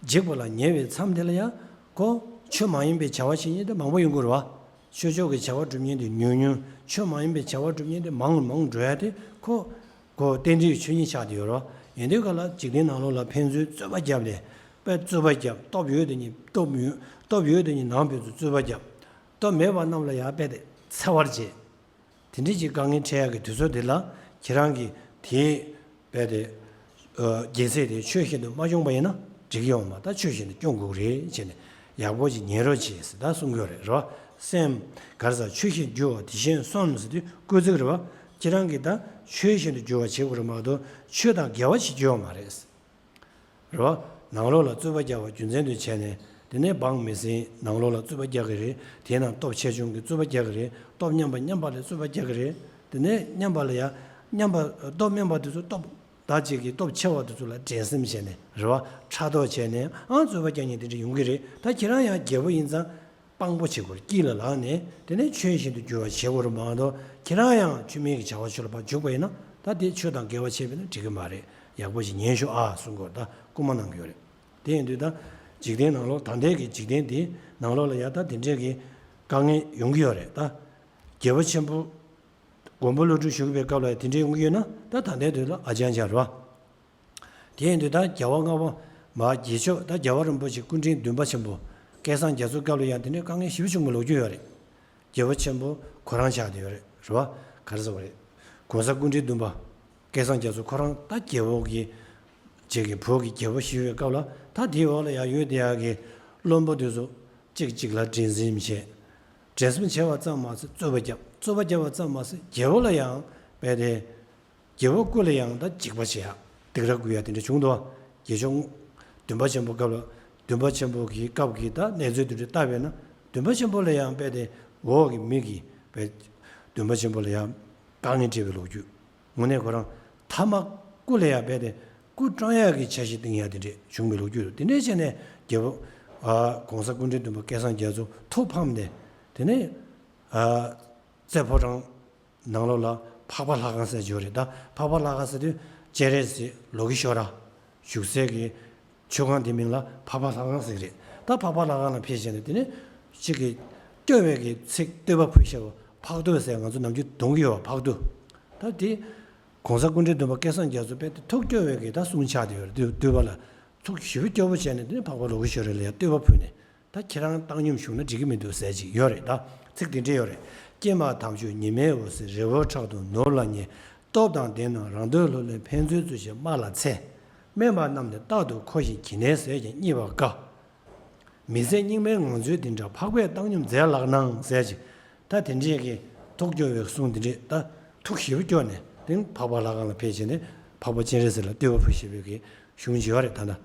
འཇིག་པ་ལ་ཉེ་བའི་མཚམས་དེ་ལ་ཡང་ཁོ་ཆོས་མ་ཡིན་པའི་བྱ་བ་བྱེད་མཁན་དེ་མང་པོ་ཡོང་གི་རེད་བ། ཆོས་ཕྱོགས་ཀྱི་བྱ་བ་སྒྲུབ་མཁན་དེ་ཉུང་ཉུང་། ཆོས་མ་ཡིན་པའི་བྱ་བ་སྒྲུབ་མཁན་དེ་མང་རུ་མང་རུ་འགྲོ་ཡ་དེ་ཁོ་ཁོ་རྟེན་འབྲེལ་ཆོས་ཉིད་ཆགས་བསྡད་ཡོད་རེད་བ། ཡིན་དུས་ག་ལ་འཇིག་རྟེན་ནང་ལོགས་ལ་ཕན་ཚུན་རྩོད་པ་བརྒྱབ་ནས་དཔེ་རྩོད་པ་བརྒྱབ་སྟོབས་ཡོད་དེ་ཉིད་སྟོབས་ཡོད་སྟོབས་ཡོད་དེ་ཉིད་ནང་ཕན་ཚུན་རྩོད་པ་བརྒྱབ། སྟོབས་མེད་པ་རྣམས་ལ་ཡང་དཔེ་དེ་འཚེ་བར་བྱེད། དེ་འདྲའི་ཅིག་དཀའ་ངལ་འཕྲད་ཡག་གི་དུས་ཚོད་འདི་ལ་ཁྱེད་རང་གིས་དེའི་དཔེ་དེ་ཨ་རྒྱལ་སྲིད་དེ་ཆོས་བཞིན་དུ་མ་སྐྱོང་པ་ཡིན་ན་འགྲིག་གི་ཡོད་མ་རེད། ད་ཆོས་བཞིན་དུ་སྐྱོང་དགོས་ཀྱི་རེད་བྱས་ནས་ཡག་པོ་ཅིག་ཉན་རོགས་བྱེད་ཟེར་ད་གསུང་གི་ཡོད་རེད་རོ། སེམས་ག་རེ་ཟེར་ཆོས་བཞིན་འགྱུར་བ་དེ་བཞིན་གསུངས་ཟེར་དུས་སྐུལ་ཚིག་རེད་བ། ཁྱེད་རང་གིས་ད་ཆོས་བཞིན་དུ་འགྱུར་བ་བྱེད་དགོས་རེད་མ་གཏོགས་ཆོས་དང་འགལ་བ་ཞིག་འགྱུར་བ་མ་རེད། རེད་བ། ནང་ལོགས་ལ་རྩོད་པ་རྒྱག་པ་རྒྱུ་མཚན་དུ་བྱས་ནས་དེ་ནས་འབངས་མི་སེར་ནང་ལོགས་ལ་རྩོད་པ་རྒྱག་གི་རེད། དེའི་ནང་སྟོབས་ཆེ་ཆུང་གི་རྩོད་པ་རྒྱག་གི་རེད། སྟོབས་མཉམ་པ་མཉམ་པ་ལ་རྩོད་པ་རྒྱག་གི་རེད། དེ་ནས་མཉམ་པ་ལ་ཡང་མཉམ་པ་སྟོབས་དམན་པ་དེ་ཚོ་སྟོབས་ད་ཅིག་གི་སྟོབས་ཆེ་བ་དེ་ཚོ་ལ་འགྲན་སེམས་བྱས་ནས་རེད་བ། ཕྲག་དོག་བྱས་ནས་ཨང་རྩོད་པ་རྒྱག་མཁན་དེ་འདྲ་ཡོང་གི་རེད། ད་ཁྱེད་རང་ཡང་རྒྱལ་པོ་ཡིན་ཙང་དཔང་པོ་བྱེད་དགོས་རེད། དཀྱིལ་ལ་ལངས་ནས་དེ་ནས་ཆོས་བཞིན་དུ་འགྱུར་བ་བྱེད་དགོས་རེད་མ་གཏོགས། ཁྱེད་རང་ཡང་ཆོས་མིན་གྱི་བྱ་བ་ཆོས་ལ་ཕར་འཇུག་པ་ཡིན་ན་ད་དེ་ཆོས་དང་འགལ་བ་བྱས་པས་ན་འགྲིག་གི་མ་རེད། ཡག་པོ་ཞིག་ཉན་ཤོག་ཨ་གསུང་དགོས་རེད། ད་སྐུལ་མ་གནང་གི་ཡོད་རེད། དེ་ཡིན་དུས་ད་འཇིག་རྟེན་ནང་ལོགས་ད་ལྟའི་གི་འཇིག་རྟེན་འདིའི་ནང་ལོགས་ལ་ཡང་ད་དེ་འདྲའི་གི་དཀའ་ངལ་ཡོང་གི་ཡོད་རེད། ད་རྒྱལ་པོ་ཆེན་པོ་མགོན་པོ་ཀླུ་སྒྲུབ་བཞུགས་པའི་སྐབས་ལ་དེ་འདྲའི་ཡོང་གི་ཡོད་ན། ད་ད་ལྟའི་དུས་ལ་ཨ་ཅང་ཅང་རེད་བ། དེ་ཡིན་དུས་ད་རྒྱལ་བ་ལྔ་པ་མ་རྗེས་ཕྱོགས་ད་རྒྱལ་བ་རིན་པོ་ཆེ་སྐུ་ཕྲེང་བདུན་པ་ཆེན་པོ་སྐལ་བཟང་རྒྱ་མཚོའི་སྐབས་ལ་ཡང་དེ་འདྲའི་དཀའ་ངལ་ཞེ་པོ་བྱུང་བའི་ལོ་རྒྱུས་ཡོད་རེད། རྒྱལ་པོ་ཆེན་པོ་ཁོ་རང་ཆགས་བསྡད་ཡོད་རེད། རེད་བ། ག་རེ་ཟེར་བ་རེད། གོང་ས་སྐུ་ཕྲེང་བདུན་པ་སྐལ་བཟང་རྒྱ་མཚོ་ཁོ་རང་ད་རྒྱལ་པོ་གི་རྗེས་ཀྱི་བོད་ཀྱི་རྒྱལ་པོ་ཞིག་ཡོད་སྐབས་ལ། ད་དེའི་འོག་ལ་ཡང་ཡོད་དེ་ཡག་གི་བློན་པོ་དེ་ཚོ་གཅིག་གཅིག་ལ་འགྲན་སེམས་བྱས། འགྲན་སེམས་བྱས་པ་ཙམ་མ་ཟད་རྩོད་པ་བརྒྱབ། རྩོད་པ་བརྒྱབ་པ་ཙམ་མ་ཟད་རྒྱལ་པོ་ལ་ཡང་རྦད་དེ་རྒྱལ་པོ་སྐུ་ལ་ཡང་ད་འཇིགས་པ་བྱེད་ཡག་སྡིགས་ར་བསྐུལ་ཡག་དེ་འདྲ་བྱུང་འདུག། རྗེས་ཕྱོགས་བདུན་པ་ཆེན་པོ་སྐབས་ལ། བདུན་པ་ཆེན་པོ་གི་སྐབས་ཀྱི་ད་གནས་ཚུལ་དེ་འདྲ་བལྟས་པས་ན། བདུན་པ་ཆེན་པོ་ལ་ཡང་རྦད་དེ་འོག་གི་མི་གིས་རྦད་བདུན་པ་ཆེན་པོ་ལ་ཡང་དཀའ་ངལ་སྤྲད་པའི་ལོ་རྒྱུས། དངོས་གནས་ཁོ་རང་ཐ་མ་སྐུ་ལ་ཡང་རྦད་དེ་སྐུ་བཀྲོངས་ཡག་གི་འཆར་གཞི་བཏིང་ཡག་དེ་འདྲས་བྱུང་བའི་ལོ་རྒྱུས་རེད། དེ་འདྲས་བྱས་ནས་རྒྱལ་པོ་ཨ་གོང་ས་སྐུ་ཕྲེང་བདུན་པ་སྐལ་བཟང་རྒྱ་མཚོ་ཐུགས་ཕམ་ནས། དེ་ནས་ཨ་རྩེ་ཕོ་བྲང་ནང་ལོགས་ལ་འཕགས་པ་ལྷ་ཁང་ཟེར་གྱི་ཡོད་རེད། ད་འཕགས་པ་ལྷ་ཁང་ཟེར་དུས་སྤྱན་རས་གཟིགས་ལོ་ཀེ་ཤྭ་ར་བཞུགས་སའི་གི་མཆོད་ཁང་དེ་མིང་ལ་འཕགས་པ་ལྷ་ཁང་ཟེར་གི་རེད། ད་འཕགས་པ་ལྷ་ཁང་ལ་ཕེབས་བྱས་ནས་དེ་ནས་གཅིག་གིས་སྐྱོ་བའི་གི་ཚིག་བསྟོད་པ་ཕུལ་བྱས་པ་འཕགས་བསྟོད་ཟེར་ང་ཚོ་ནམ་རྒྱུན་འདོན་གི་ཡོད་པ། འཕགས་བསྟོད། ད་དེ་གོང་ས་སྐུ་ཕྲེང་བདུན་པ་སྐལ་བཟང་རྒྱ་མཚོ་དཔེ་དེ་ཐུགས་སྐྱོ་བའི་གི་ད་གསུང་ཆགས་དེ་ཡོད་རེད། བསྟོད་པ་ལ་ཐུགས་ཞེ་པོ་སྐྱོ་པོ་བྱས་ནས་དེ་ནས་འཕགས་པ་ལོ་ཀེ་ཤྭ་ར་ལ་ཡང་བསྟོད་པ་ཕུལ་ནས། ད་ཁྱེད་རང་བཏང་སྙོམས་བཞུགས་ན་འགྲིག་གི་མི་འདུག་ཟེར་ཅིག་ཡོད་རེད། ད་ཚིག་དེ་འདྲས་ཡོད་རེད། ཀྱེ་མ་དམ་ཆོས་ཉི་མའི་འོད་ཟེར་རི་བོ་ཕྲག་ཏུ་ནུབ་ལ་ཉེ། སྟོབས་དང་ལྡན་རྣམས་རང་འདོད་ལྷུར་ལེན་ཕན་ཚུན་རྩོད་བྱེད་དམག་ལ་འཚེ། དམན་པ་རྣམས་ནི་རྟག་ཏུ་འཁོར་ཞིང་གྱི་ནས་ཟས་ཀྱིས་གཉིད་པར་དཀའ། མི་ཚེ་སྙིགས་མའི་ངང་ཚུལ་འདི་འདྲ་འཕགས་པས་བཏང་སྙོམས་མཛད་ལགས་གནང་ཟེར་ཅིག། ད་དེ་འདྲས་ཀྱི་ཐུགས་སྐྱོ་བའི་གསུང་དེ་འདྲས་ད་ཐུགས་ཞེ་པོ་སྐྱོ་ནས་དེ་འཕགས་པ་ལྷ་ཁང་ལ་ཕེབས་བྱས་ནས་འཕགས་པ་སྤྱན་རས་གཟིགས་ལ་བསྟོད་པ་ཕུལ་བཞིན་པའི་གི་གཞུང་ཅིག་ཡོད་རེད། ད་ལྟ།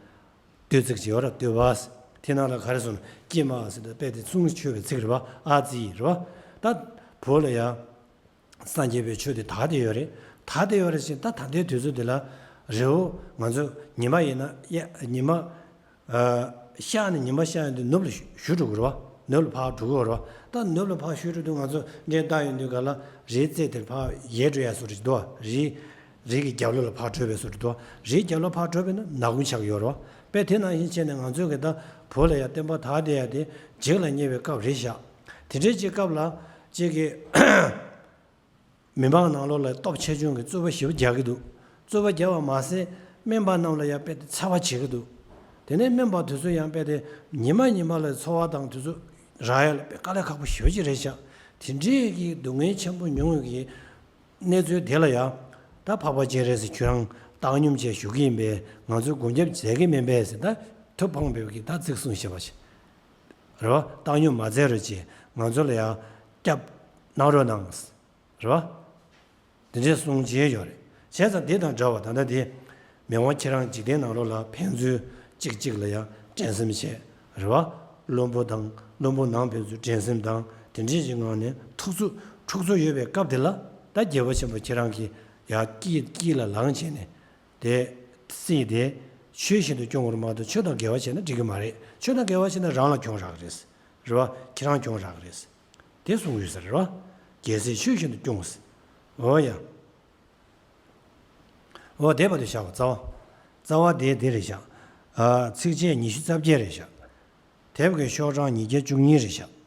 བསྟོད་ཚིག་ཅིག་ཡོད་ར། བསྟོད་པ། དེ་ནང་ལ་ག་རེ་གསུངས་ན། ཀྱེ་མ་ཟེར་ཏེ་དཔེ་དེ་གསུང་ཆོས་པའི་ཚིག་རེད་བ། ཨ་ཙི་རེད་བ། ད་བོད་ལ་ཡང་སངས་རྒྱས་པའི་ཆོས་དེ་དར་བསྡད་ཡོད་རེད། དར་བསྡད་ཡོད་རེད་ཅེས། ད་ད་ལྟའི་དུས་ཚོད་འདི་ལ་རི་བོ་ང་ཚོ་ཉི་མ་ཡིན་ན་གཡའ་ཉི་མ་ཨ་ཤར་ནས་ཉི་མ་ཤར་ཡོང་དུས་ནུབ་ལ་བཞུད་འགྲོ་གི་རེད་བ། ནུབ་ལ་ཕར་འགྲོ་གི་རེད་བ། ད་ནུབ་ལ་ཕར་བཞུད་འགྲོ་དུས་ང་ཚོ་འདྲེན་བཏང་ཡོང་དུས་ག་ལ་རིའི་རྩེ་དེར་ཕར་ཡལ་འགྲོ་ཡ་བཟོ་འདྲ་ཅིག་འདུག་བ། རི་རི་གི་རྒྱབ་ལོགས་ལ་ཕར་བྲོས་པའི་བཟོ་འདྲ་འདུག་བ། རིའི་རྒྱབ་ལོགས་ཕར་བྲོས་པས་ན་ནག་ཁུང་ཆགས་ཡོད་རེད་བ། དཔེ་དེ་ནང་བཞིན་བྱས་ནས་ང་ཚོའི་གི་ད་བོད་ལ་ཡང་བསྟན་པ་དར་བསྡད་ཡ་དེ་འཇིག་ལ་ཉེ་བའི་སྐབས་རེད་ཤག། དེ་འདྲའི་ཅིག་སྐབས་ལ་ཅིག་གི་མི་མང་ནང་ལོགས་ལ་སྟོབས་ཆེ་ཆུང་གི་རྩོད་པ་ཞེ་པོ་རྒྱག་གི་འདུག། རྩོད་པ་རྒྱག་པ་མ་ཟད་དམན་པ་རྣམས་ལ་ཡང་དཔེ་དེ་འཚེ་བ་བྱེད་ཀྱི་འདུག། དེ་ནས་དམན་པ་དེ་ཚོ་ཡང་དཔེ་དེ་ཉི་མ་ཉི་མ་ལ་འཚོ་བ་དང་དེ་ཚོ་རག་ཡ་ལ་དཔེ་དཀའ་ལས་ཁག་པོ་ཞེ་པོ་ཅིག་རེད་ཤག། དེ་འདྲའི་གི་སྡུག་བསྔལ་ཆེན་པོ་མྱོང་བའི་གི་གནས་ཚུལ་དེ་ལ་ཡང་ད་འཕགས་པ་སྤྱན་རས་གཟིགས་ཁྱོད་རང་བཏང་སྙོམས་བྱས་བཞུགས་ཀྱི་ཡིན་པས། ང་ཚོས་སྒོམ་རྒྱབ་བྱེད་ཀྱི་མིན་པས་ཟེར། ད་ཐུགས་ཕངས་པའི་གི་ད་ཚིག་གསུངས་བཞག་པ་ཞིག་རེད་བ། བཏང་སྙོམས་མ་མཛད་རོགས་གྱིས། ང་ཚོ་ལ་ཡང་སྐྱབས་གནང་རོགས་གནང་། རེད་བ། དེ་འདྲའི་གསུང་བྱས་ཡོད་རེད། བྱས་ཙང་དེ་དང་འདྲ་བ་ད་ལྟ་དེ་མི་དབང་ཁྱེད་རང་འཇིག་རྟེན་ནང་ལོགས་ལ་ཕན་ཚུན་གཅིག་གཅིག་ལ་ཡང་འགྲན་སེམས་བྱས། རེད་བ། བློན་པོ་དང་བློན་པོ་ནང་ཕན་ཚུན་འགྲན་སེམས་དང་དེ་འདྲའི་ཅིག་ངང་ནས་འཁྲུག་རྩོད་འཁྲུག་རྩོད་ཡོད་པའི་སྐབས་དེ་ལ། ད་རྒྱལ་བ་ཆེན་པོ་ཁྱེད་རང་གིས་ཡར་དཀྱིལ་དཀྱིལ་ལ་ལངས་བྱས་ནས་དེ་སྲིད་དེ་ཆོས་བཞིན་དུ་སྐྱོང་བར་མ་གཏོགས་ཆོས་དང་འགལ་བ་བྱས་ན་འགྲིག་གི་མ་རེད། ཆོས་དང་འགལ་བ་བྱས་ན་རང་ལ་གྱོང་རག་གི་རེད། རེད་བ། ཁྱེད་རང་གྱོང་རག་གི་རེད། དེ་གསུངས་ཡོད་ས་རེད་བ། རྒྱལ་སྲིད་ཆོས་བཞིན་དུ་སྐྱོང་ཟེར། འོ་ཡ། འོ་དེ་བར་དུ་བཞག་པ་རྩ་བ། རྩ་བ་དེ་དེ་རེད་བཞག། ཨ་ཚིགས་བཅད་ཉི་ཤུ་རྩ་བརྒྱད་རེད་བཞག། དེབ་ཀྱི་ཤོག་གྲངས་ཉིས་བརྒྱ་བཅུ་གཉིས་རེད་བཞག།